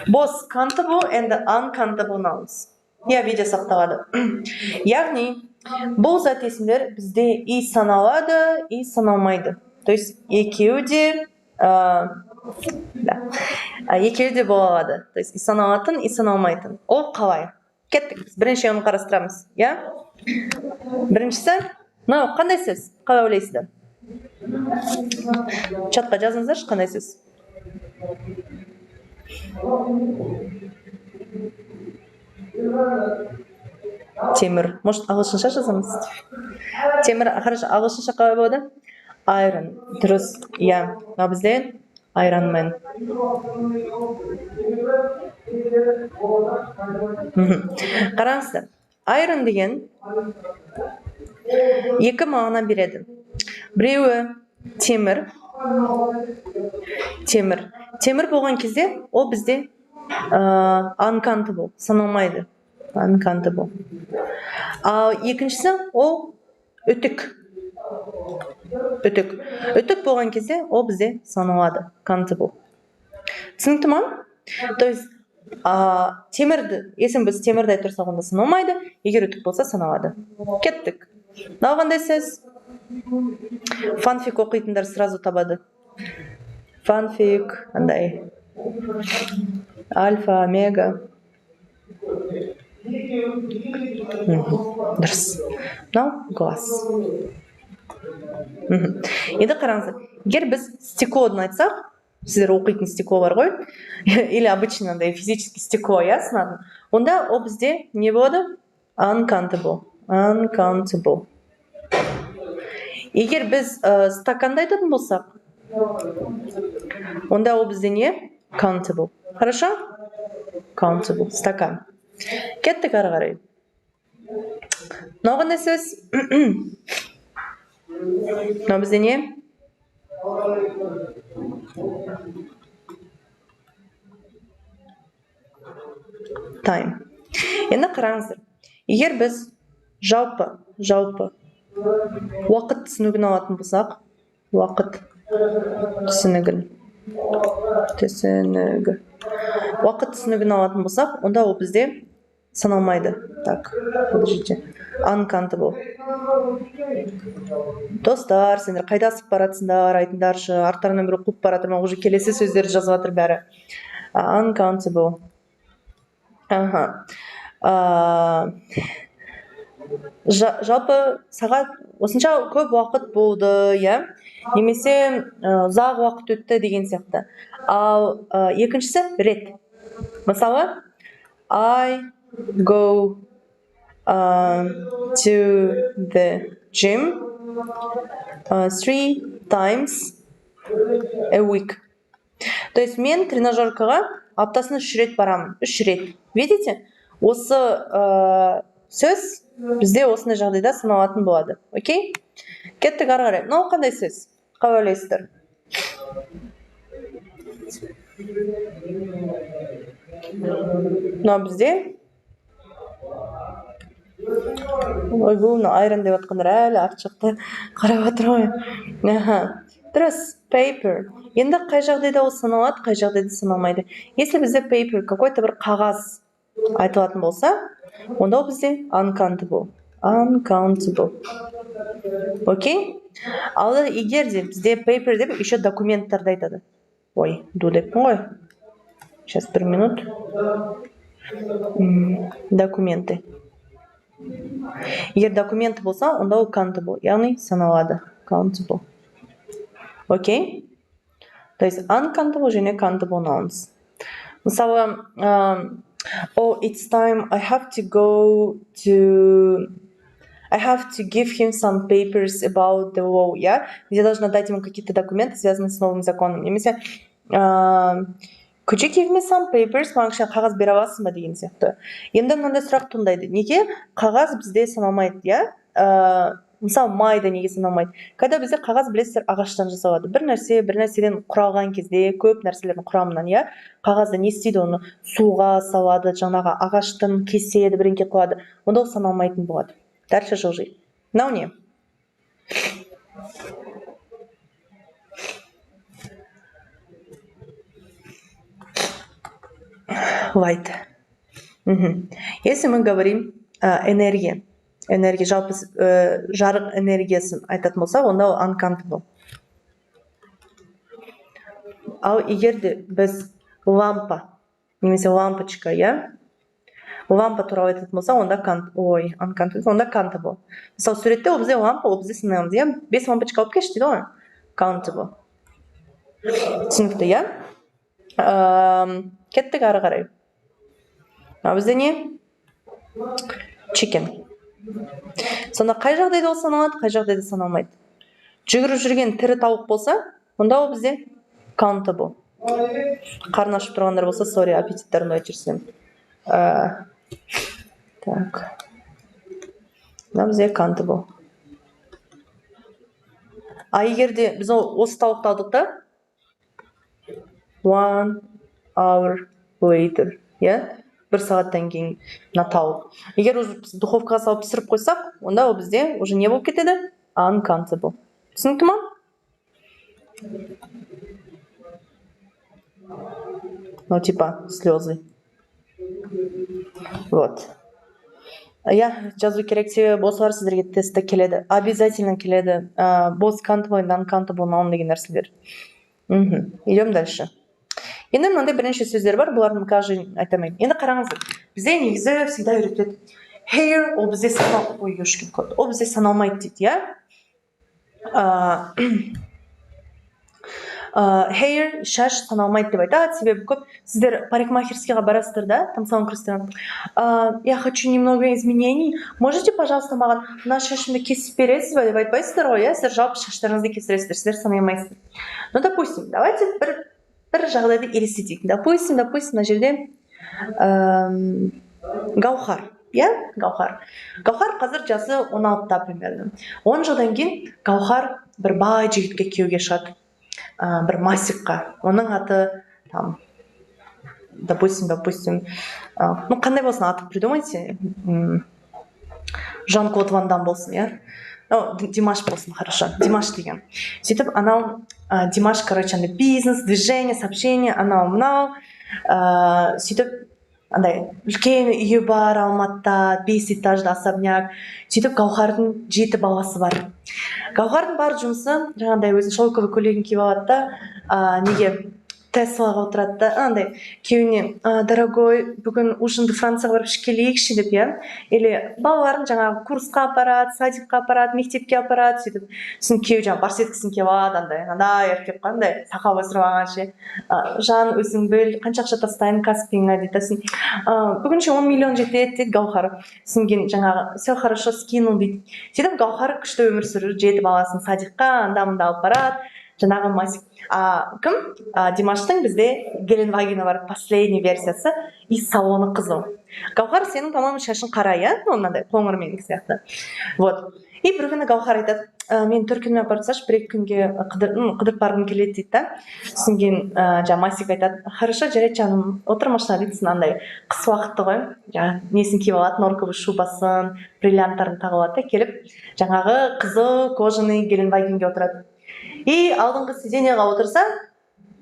Speaker 1: Both countable and uncountable nouns, иә, видео сақталады. Яғни бұл зат есімдер бізде и саналады, и саналмайды, то есть екеуі де, да, екеуі де бола алады, то есть и саналатын, и саналмайтын. Ол қалай? Кеттік, біз бірінші оны қарастырамыз, иә. Біріншісі мынау қандай сөз, қалай ойлайсыздар? Чатқа жазыңыздаршы, қандай сөз? Темір. Может, ағылшынша жазамыз? Темір. Хорошо, ағылшынша қалай болады? Iron, дұрыс, иә. Мынау бізде Iron Man. Қараңыздар, iron деген екі мағына береді. Біреуі темір. Темір, темір болған кезде ол бізде uncountable, саналмайды, uncountable. Ал екіншісі ол үтік. Үтік, үтік болған кезде ол бізде саналады, countable. Түсінікті ма? То есть темірді есім, біз темірді айтып тұрсақ, онда саналмайды, егер үтік болса, саналады. Кеттік. Мынау қандай сөз? Фанфик оқитындар сразу табады. Фанфик андай альфа, омега. Дұрыс, мынау glass. Енді қараңыздар, егер біз стеклоны айтсақ, сіздер оқитын стекло бар ғой, или обычный андай физический стекло, иә, сынатын, онда ол бізде не болады? Uncountable, uncountable. Егер біз стаканды айтатын болсақ, онда ол бізде не? Countable. Хорошо, countable, стакан. Кеттік ары қарай. Мынау қандай сөз? Мынау бізде не? Time. Енді қараңыздар, егер біз жалпы уақыт түсінігін алатын болсақ, уақыт түсінігі, уақыт түсінігін алатын болсақ, онда ол бізде саналмайды. Так, подождите, uncountable. Достар, сендер қайда асып баратсыңдар, айтыңдаршы. Арттарынан біреу қуып бара жатыр ма? Уже келесі сөздерді жазып жатыр бәрі. Uncountable, аха. Жалпы сағат осынша көп уақыт болды, иә, немесе ұзақ уақыт өтті деген сияқты. Ал екіншісі рет. Мысалы, I go to the gym three times a week. То есть мен тренажеркаға аптасына 3 рет барамын, 3 рет. Видите, осы сөз бізде осындай жағдайда саналатын болады. Окей, кеттік ары қарай. Мынау қандай сөз, қалай ойлайсыздар? Мынау бізде, ойбу, мынау айран деп жатқандар әлі арт жақта қарап жатыр ғой. Аха, дұрыс, paper. Енді қай жағдайда ол саналады, қай жағдайда саналмайды? Если бізде paper какой-то бір қағаз айтылатын болса, онда ол бізде uncountable, uncountable. Окей. Ал егер де бізде paper деп еще документтарды айтады, ой, ду деппін ғой, сейчас, бір минут. Документы, егер документы болса, онда ол countable, яғни саналады, countable. Окей, то есть uncountable және countable nouns. Мысалы, oh, it's time, I have to give him some papers about the law, иә? Я должна дать ему какие-то документы, связанные с новым законом. Немесе could you give me some papers? Маған кішкене қағаз бере аласың ба деген сияқты. Енді мынандай сұрақ туындайды. Неге қағаз бізде саналмайды, иә? Мысалы, май да неге саналмайды? Когда бізде қағаз, білесіздер, ағаштан жасалады. Бір нәрсе бір нәрседен құралған кезде, көп нәрселердің құрамынан, иә? Қағазды не істейді? Оны суға салады, жаңағы ағаштан кеседі, бірдеңке қылады. Онда ол саналмайтын болады. Дальше жылжиық. Мынау не? Light. Если мы говорим энергия, энергия жалпы, жарық энергиясын айтатын болсақ, онда ол uncountable. Ал егер де біз лампа немесе лампочка, иә, лампа туралы айтатын болсақ, онда ой, uncountable, онда countable. Мысалы, суретте ол бізде лампа, ол бізде санаймыз, иә, 5 лампочка алып келші дейді ғой, countable. Түсінікті, иә? Кеттік ары қарай. Мынау бізде не? Chicken. Сонда қай жағдайда ол саналады, қай жағдайда саналмайды? Жүгіріп жүрген тірі тауық болса, онда ол бізде countable. Қарны ашып тұрғандар болса, сорри, аппетиттарымды айтып жіберсем. Так. Мына бізде countable. А егер де біз осы тауықты алдық та, 1 hour later, иә? Бір сағаттан кейін мына тауық. Егер уже біз духовкаға салып пісіріп қойсақ, онда ол бізде уже не болып кетеді? Uncountable. Түсінікті ма? Ну, типа, слезы. Вот. Иә, жазу керек, себебі осылар сіздерге тестте келеді. Обязательно келеді. Both countable and uncountable noun деген нәрселер. Идем дальше. Енді мынандай бірнеше сөздер бар, бұлардың каждый айта алмаймын. Енді қараңыздар, бізде негізі всегда үйретеді. Hair, ол бізде санал... Ой, ёшкин кот. Ол бізде саналмайды дейді, иә? Hair, шаш саналмайды деп айтады, себебі көп сіздер парикмахерскийға барасыздар да, там салон красоты. Я хочу немного изменений, можете, пожалуйста, маған мына шашымды кесіп бересіз ба деп айтпайсыздар ғой, иә? Сіздер жалпы шаштарыңызды кестіресіздер, сіздер санай алмайсыздар. Ну, допустим, давайте бір жағдайды елестетейік. Допустим, мына жерде Гаухар, иә, Гаухар. Гаухар қазір жасы 16-та примерно. 10 жылдан кейін Гаухар бір бай жігітке күйеуге шығады. Бір масикқа. Оның аты там, допустим, ну қандай болсын аты, придумайте. Жан-Клод Ван Дам болсын, иә? Ну, Димаш болсын, хорошо. Димаш деген. Сөйтіп анау Димаш, короче, андай бизнес, движение, сообщение, анау мынау. Сөйтіп андай үлкен үйі бар Алматыда, 5 этажды особняк. Сөйтіп Гаухардың 7 баласы бар. Гаухардың бар жұмысы жаңағыдай өзінің шелковый көйлегін киіп алады да, неге Теслаға отырады да, андай күйеуіне: дорогой, бүгін ужинді Францияға барып ішіп келейікші деп, иә, или балаларын жаңағы курсқа апарады, садикқа апарады, мектепке апарады. Сөйтіп сосын күйеуі жаңағы барсеткісін киіп алады, андай андай еркек қой, андай сақал өсіріп алған ше. Жан, өзің біл, қанша ақша тастайын Каспиңа дейді да. Сосын бүгінше 10 миллион жетеді дейді Гаухар. Сосын кейін жаңағы все хорошо, скинул дейді. Сөйтіп Гаухар күшті өмір сүріп, 7 баласын садикқа анда мында алып барады. Жаңағы масик, кім, Димаштың бізде Геленвагені бар, последний версиясы, и салоны қызыл. Гаухар, сенің, по моему, шашың қара, иә, ну мынандай қоңыр менікі сияқты. Вот, и бір күні Гаухар айтады: мені төркініме апарып тасташы, бір екі күнге қыдырып барғым келеді дейді да. Сосын кейін жаңағы масик айтады: хорошо, жарайды, жаным, отыр машинаға дейді. Сосын андай қыс уақыты ғой, жаңағы несін киіп алады, норковый шубасын, бриллианттарын тағып алады да, келіп жаңағы қызыл кожаный Геленвагенге отырады. И алдыңғы сиденьеға отырса,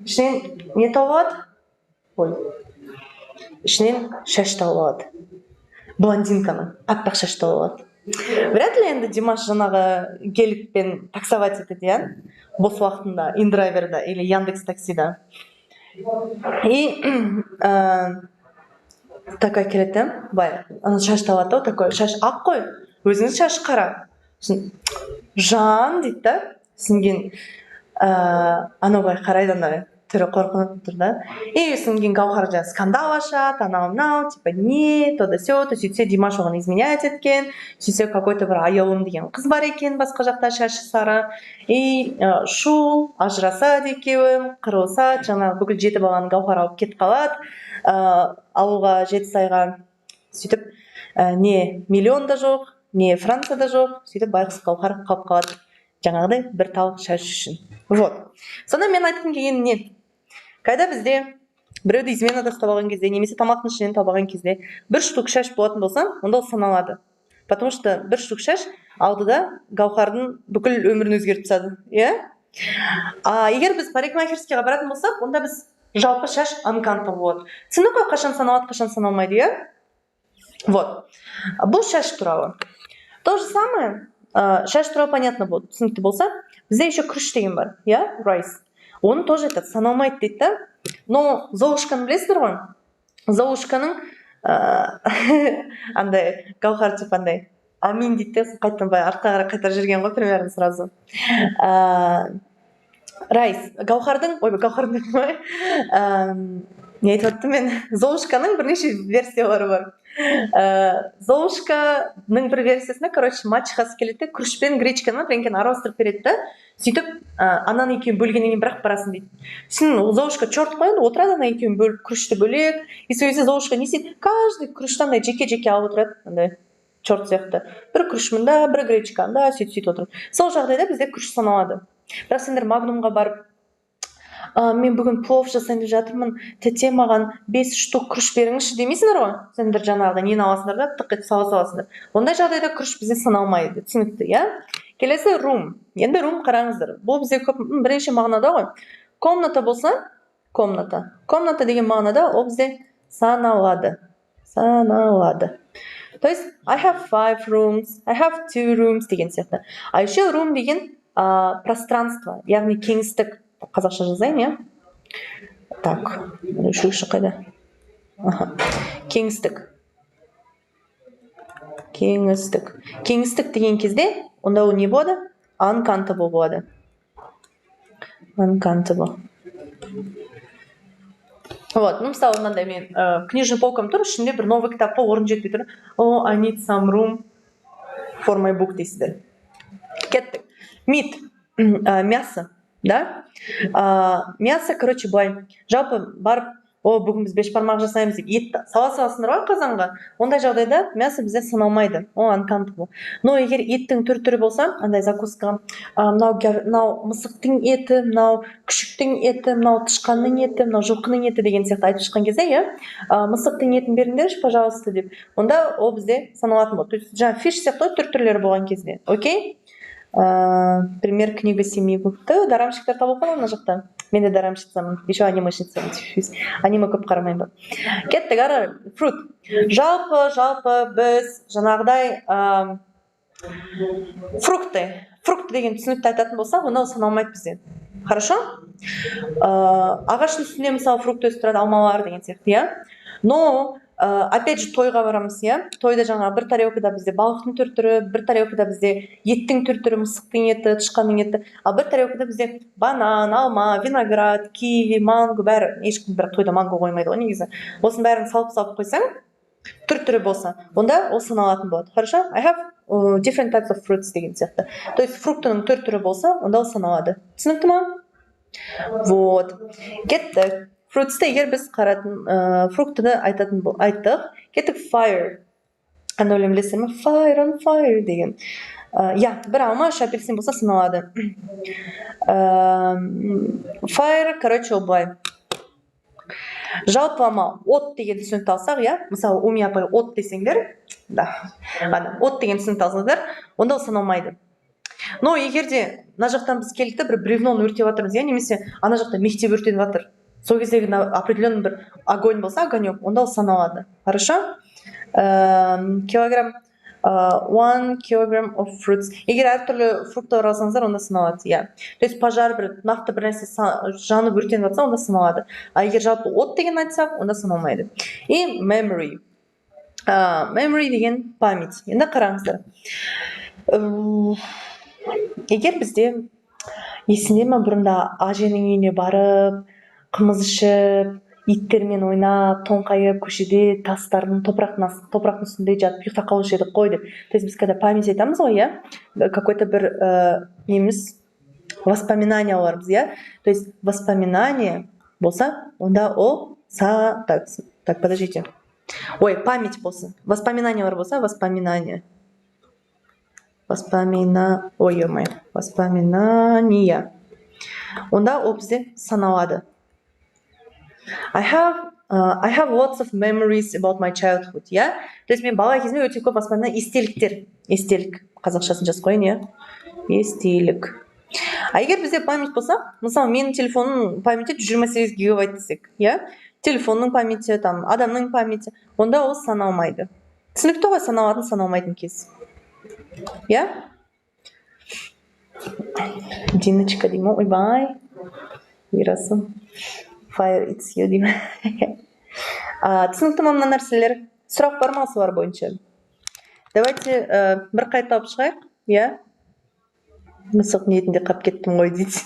Speaker 1: ішінен не тауып алады? Ой, ішінен шаш тауып алады, блондинканың аппақ шаш тауып алады. Вряд ли енді Димаш жаңағы геликпен таксовать етеді, иә, бос уақытында индрайверда или Яндекс Таксида. И такая келеді да, былай ана шаш табады да, такой шаш ақ қой, өзінің шашы қара. Сосын жан дейді да. Сосын кейін анау былай қарайды андай. Түрі қорқынып тұр да. И содан кейін Гаухар жаңағы скандал ашады, анау мынау типа, не то да се то. Сөйтсе, Димаш оған изменять еткен. Сөйтсе, какой то бір Аяулым деген қыз бар екен басқа жақта, шашы сары. И шу, ажырасады екеуі, қырылысады. Жаңағы бүкіл жеті баланы Гаухар алып кетіп қалады ауылға, Жетісайға. Сөйтіп не миллион да жоқ, не Францияда жоқ. Сөйтіп байғұс Гаухар қалып қалады жаңағыдай бір тал шаш үшін. Вот, сонда мен айтқым келгені не? Когда бізде біреуді изменада ұстап алған кезде немесе тамақтың ішінен тауып алған кезде бір штук шаш болатын болса, онда ол саналады, потому что бір штук шаш алды да, Гаухардың бүкіл өмірін өзгертіп тастады, иә. А егер біз парикмахерскийға баратын болсақ, онда біз жалпы шаш uncountable болады. Түсіндік қой, қашан саналады, қашан саналмайды, иә? Вот, бұл шаш туралы. То же самое, шаш туралы понятно болды, түсінікті болса, бізде еще күріш деген бар, иә, rice. Оны тоже айтады, саналмайды дейді да. Но Золушканы білесіздер ғой. Золушканың андай Гаухар типа андай «Амин» дейді де, қайтадан былай артқа қарай қайтарып жіберген ғой примерно сразу. Rice Гаухардың, ойбай, Гаухардың дедім ғой, не айтып жаттым мен? Золушканың бірнеше версиялары бар. Золушканың бір версиясында, короче, мачехасы келеді де, күріш пен гречканы бірдеңкені араластырып береді да. Сөйтіп ананы екеуін бөлгеннен кейін бірақ барасың дейді. Сосын Золушка черт қой енді, отырады ана екеуін бөліп, күрішті бөлек. И сол кезде Золушка не істейді? Каждый күрішті андай жеке жеке алып отырады, андай черт сияқты, бір күріш мында, бір гречка анда, сөйтіп сөйтіп отырады. Сол жағдайда бізде күріш саналады. Бірақ сендер Магнумға барып, «Мен бүгін плов жасайын деп жатырмын, тәте, маған бес штук күріш беріңізші» демейсіңдер ғой. Сендер жаңағыдай нені аласыңдар да, тық етіп сала саласыңдар. Ондай жағдайда күріш бізде саналмайды, түсінікті, иә? Келесі room. Енді room, қараңыздар, бұл бізде көп, бірнеше мағынада ғой. Комната болса, комната, комната деген мағынада ол бізде саналады, саналады. То есть I have five rooms, I have two rooms деген сияқты. А еще room деген пространство, яғни кеңістік. Қазақша жазайын, иә. Так, өшіргіші қайда? Аха, кеңістік, кеңістік. Кеңістік деген кезде онда ол не болады? Uncountable болады, uncountable. Вот, ну, мысалы, мынандай мен книжный полкам тұр, ішінде бір новый кітапқа орын жетпей тұр. «Oh, I need some room for my book» дейсіздер. Кеттік. Meat, мясо да. Мясо, короче, былай, жалпы барып, «О, бүгін біз бешбармақ жасаймыз» деп етті сала саласыңдар ғой қазанға. Ондай жағдайда мясо бізде саналмайды, ол uncountable. Но егер еттің түр түрі болса, андай закускаға мынау, мынау мысықтың еті, мынау күшіктің еті, мынау тышқанның еті, мынау жылқының еті деген сияқты айтып шыққан кезде, иә, «Мысықтың етін беріңдерші, пожалуйста» деп, онда ол бізде саналатын болады. То есть жаңағы fish сияқты ғой, түр түрлері болған кезде. Окей, пример книга семьи. Дорамщиктер табылып қалған мына жақта. Мен де дорамщицамын, еще анимешницамын. Аниме көп қарамаймын ба. Кеттік ары қарай. Fruit. Жалпы біз жаңағыдай фрукты, фрукты деген түсінікті айтатын болсақ, онда ол саналмайды бізде, хорошо? Ағаштың үстінде, мысалы, фрукт өсіп тұрады, алмалар деген сияқты, иә. Но опять же тойға барамыз, иә. Тойда жаңағы бір тарелкада бізде балықтың түр түрі, бір тарелкада бізде еттің түр түрі, мысықтың еті, тышқанның еті, ал бір тарелкада бізде банан, алма, виноград, киви, манго, бәрі. Ешкім бірақ тойда манго қоймайды ғой негізі. Осының бәрін салып салып қойсаң, түр түрі болса, онда ол саналатын болады, хорошо? I have different types of fruits деген сияқты. То есть фруктының түр түрі болса, онда ол саналады. Түсінікті ма? Вот, кеттік. Fruitsты егер біз қаратын, фруктыны айтатын айттық. Кеттік. Fire. Қандай өлең, білесіздер ме? Fire on fire деген. Иә, бір алма, үш апельсин болса, саналады. Fire, короче, ол былай, жалпылама от деген түсінікті алсақ, иә, мысалы, Уми апай от десеңдер да, ана от деген түсінікті алсаңыздар, онда ол саналмайды. Но егер де мына жақтан біз келдік та, бір бревноны өртеп жатырмыз, иә, немесе ана жақта мектеп өртеніп жатыр, сол кездегі определенный бір огонь болса, огонек, онда ол саналады, хорошо? Килограмм, 1 kilogram of fruits. Егер әртүрлі фруктылар алсаңыздар, онда саналады, иә. То есть пожар, бір нақты бір нәрсе жанып, өртеніп жатса, онда саналады. А егер жалпы от деген айтсақ, онда саналмайды. И memory. Memory деген память. Енді қараңыздар, егер бізде, есіңде ма, бұрында әженің үйіне барып Қымыз ішіп, иттермен ойнап, тоңқайып, көшеде тастардың, топырақтың үстінде жатып ұйықтап қалушы едік қой деп. То есть біз когда память айтамыз ғой, иә, какой то бір неміз, воспоминанияларымыз, иә. То есть воспоминание болса, онда ол так, так, подождите, ой, память болсын, воспоминаниялар болса, воспоминание, ой, ё, воспоминания, онда ол бізде саналады. I have lots of memories about my childhood, иә. То есть мен бала кезімде өте көп воспоминания, естеліктер, естелік, қазақшасын жазып қояйын, иә, естелік. А егер бізде память болса, мысалы, менің телефонымның памяти 128 гигабайт десек, иә, телефонның памяти, там, адамның памяти, онда ол саналмайды. Түсінікті ғой, саналатын, саналмайтын кез, иә? Диночка деймін, ойбай, Ерасыл, fire, it's you деймін. Түсінікті ма мына нәрселер? Сұрақ бар ма осылар бойынша? Давайте бір қайталап шығайық, иә. Мысық ниетінде қалып кеттім ғой дейді.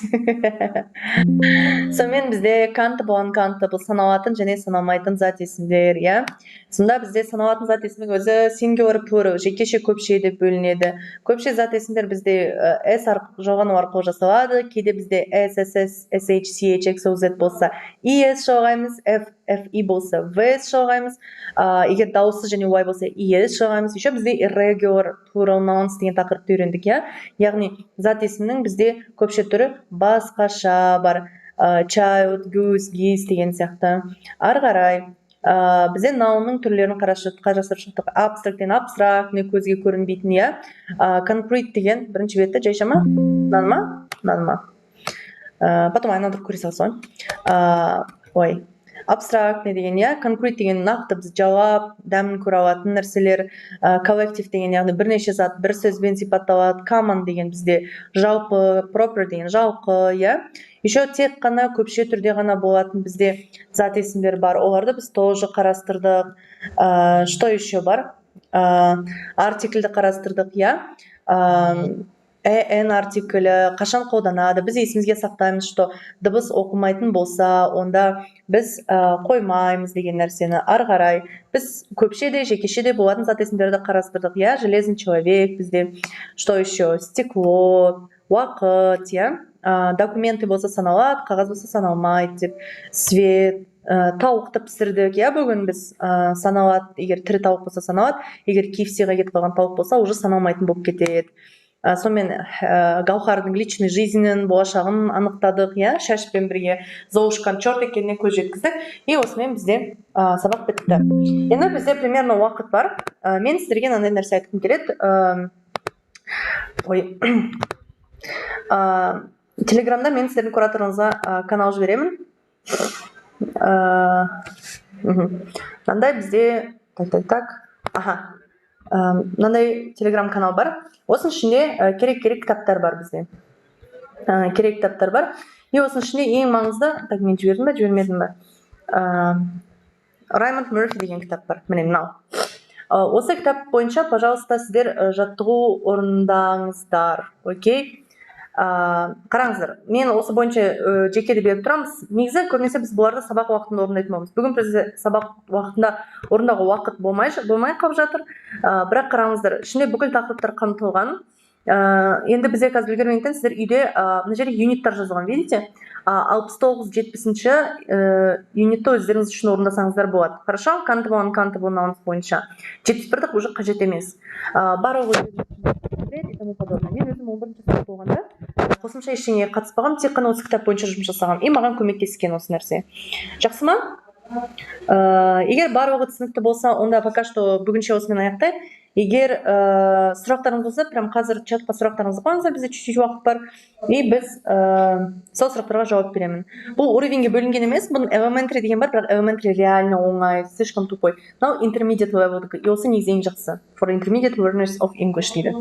Speaker 1: Сонымен, бізде countable, uncountable, саналатын және саналмайтын зат есімдер, иә. Сонда бізде саналатын зат есімнің өзі singular, plural, жекеше, көпше деп бөлінеді. Көпше зат есімдер бізде s жалғану арқылы жасалады. Кейде бізде s, s, s, s, h, c, h, x, o, z болса, es жалғаймыз, f, f, e болса, vs жалғаймыз, егер дауыссыз және y болса, es жалғаймыз. Еще бізде irregular plural nouns деген тақырыпты үйрендік, иә. Яғни зат есімнің бізде көпше түрі басқаша бар: child, goose, geese деген сияқты. Ары қарай бізде noun ның түрлерін қарастырып шықтық. Abstract деген, абстрактный, көзге көрінбейтін, иә. Concrete деген бірінші бетті жайша ма, мынаны ма, мынаны ма, потом айналдырып көре саласыз ғой. Ой, абстрактный деген, иә. Concrete деген нақты, біз жауап, дәмін көре алатын нәрселер. Collective деген, яғни бірнеше зат бір сөзбен сипатталады. Common деген бізде жалпы, proper деген жалқы, иә. Еще тек қана көпше түрде ғана болатын бізде зат есімдер бар, оларды біз тоже қарастырдық. Что еще бар? Артикльді қарастырдық, иә. An артиклі қашан қолданады? Біз есімізге сақтаймыз, что дыбыс оқымайтын болса, онда біз қоймаймыз деген нәрсені. Ары қарай біз көпше де, жекеше де болатын зат есімдерді қарастырдық, иә. Железный человек бізде, что еще? Стекло, уақыт, иә. Документы болса, саналады, қағаз болса, саналмайды деп. Свет, тауықты пісірдік, иә, бүгін біз. Саналады, егер тірі тауық болса, саналады, егер KFC-ға кетіп қалған тауық болса, уже саналмайтын болып кетеді. Сонымен, Гаухардың личный жизнін, болашағын анықтадық, иә, шашпен бірге Золушканың черт екеніне көз жеткіздік. И осымен бізде сабақ бітті. Енді бізде примерно уақыт бар. Мен сіздерге мынандай нәрсе айтқым келеді. Ой, Телеграмда мен сіздердің кураторыңызға канал жіберемін. Мынандай бізде, так, так, так, аха, мынандай Телеграм канал бар. Осының ішінде керек керек кітаптар бар бізде, керек кітаптар бар. И осының ішінде ең маңызды, так, мен жібердім ба, жібермедім ба, Раймонд Мерфи деген кітап бар, міне, мынау. Осы кітап бойынша, пожалуйста, сіздер жаттығу орындаңыздар, окей? Қараңыздар, мен осы бойынша жеке де беріп тұрамыз. Негізі көбінесе біз бұларды сабақ уақытында орындайтын боламыз. Бүгін бізде сабақ уақытында орындауға уақыт болмай қалып жатыр. Бірақ қараңыздар, ішінде бүкіл тақырыптар қамтылған. Енді бізде қазір үлгермегендіктен, сіздер үйде, мына жерде юниттар жазылған, видите, 69, 70-ші юнитті өздеріңіз үшін орындасаңыздар болады, хорошо? Countable, uncountable nouns бойынша 71-ді уже қажет емес. Барлығы и тому подобное. Мен өзім 11-ші сынып болғанда қосымша ештеңеге қатыспағанмын, тек қана осы кітап бойынша жұмыс жасағанмын, и маған көмектескен осы нәрсе. Жақсы ма? Егер барлығы түсінікті болса, онда пока что бүгінше осымен аяқтайық. Егер сұрақтарыңыз болса, прям қазір чатқа сұрақтарыңызды қойыңыздар, бізде чуть чуть уақыт бар, и біз сол сұрақтарға жауап беремін. Бұл уровеньге бөлінген емес, бұның elementary деген бар, бірақ elementary реально оңай, слишком тупой. Мынау intermediate level, и осы негізі ең жақсы, for intermediate learners of English дейді.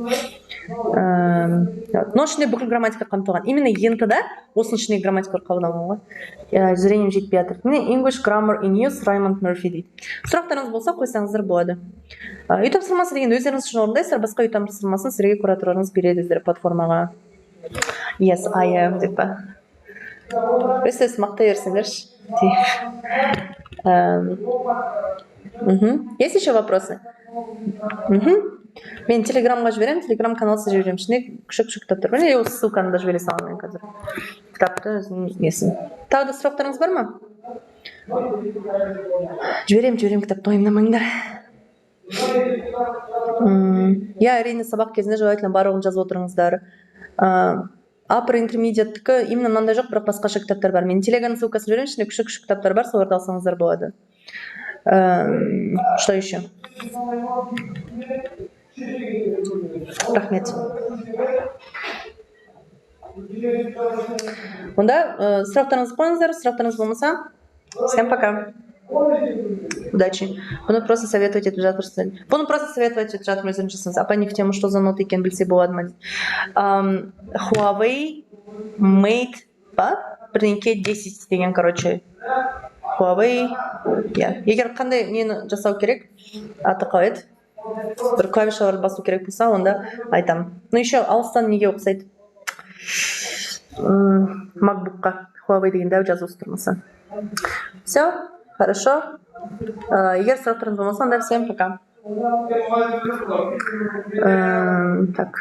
Speaker 1: Но ішінде бүкіл грамматика қамтылған, именно ЕНТ да осының ішінде грамматика қабылданған ғой. Зрением жетпей жатыр. Міне, English Grammar in Use, Раймонд Мерфи дейді. Сұрақтарыңыз болса, қойсаңыздар болады. Үй тапсырмасы деген өздеріңіз үшін орындайсыздар, басқа үй тапсырмасын сіздерге кураторларыңыз береді платформаға. Yes, I am деп па, өз өзін мақтай берсеңдерші. Есть еще вопросы? Мен Телеграмға жіберемін, Телеграм каналға жіберемін. Ішінде күшті күшті кітаптар бар. Или осы ссылканы да жібере саламын мен қазір, кітапты өзінің несін. Тағы да сұрақтарыңыз бар ма? Жіберемін, жіберемін кітапты, уайымдамаңдар. Иә, әрине, сабақ кезінде желательно барлығын жазып отырыңыздар. Upper intermediate именно мынандай жоқ, бірақ басқаша кітаптар бар. Мен Телеграм ссылкасын жіберемін, ішінде күшті күшті кітаптар бар, соларды алсаңыздар болады. Что еще? Рахмет. Онда сұрақтарыңызды қойыңыздар. Сұрақтарыңыз болмаса, всем пока, удачи. Бұны просто советовать етіп жатырсыз, бұны просто советовать етіп жатырмын, өздеріңіз жасаңыз. Апа, не в тему, что за ноут екенін білсе болады ма дейді. Huawei Mate па, бірдеңке 10 деген, короче, Huawei, иә. Егер қандай нені жасау керек, аты қалай еді, бір клавишаларды басу керек болса, онда айтамын. Ну еще алыстан неге ұқсайды? Макбукқа. Huawei деген дәу жазусы тұрмаса. Все хорошо. Егер сұрақтарыңыз болмаса, онда всем пока. Так.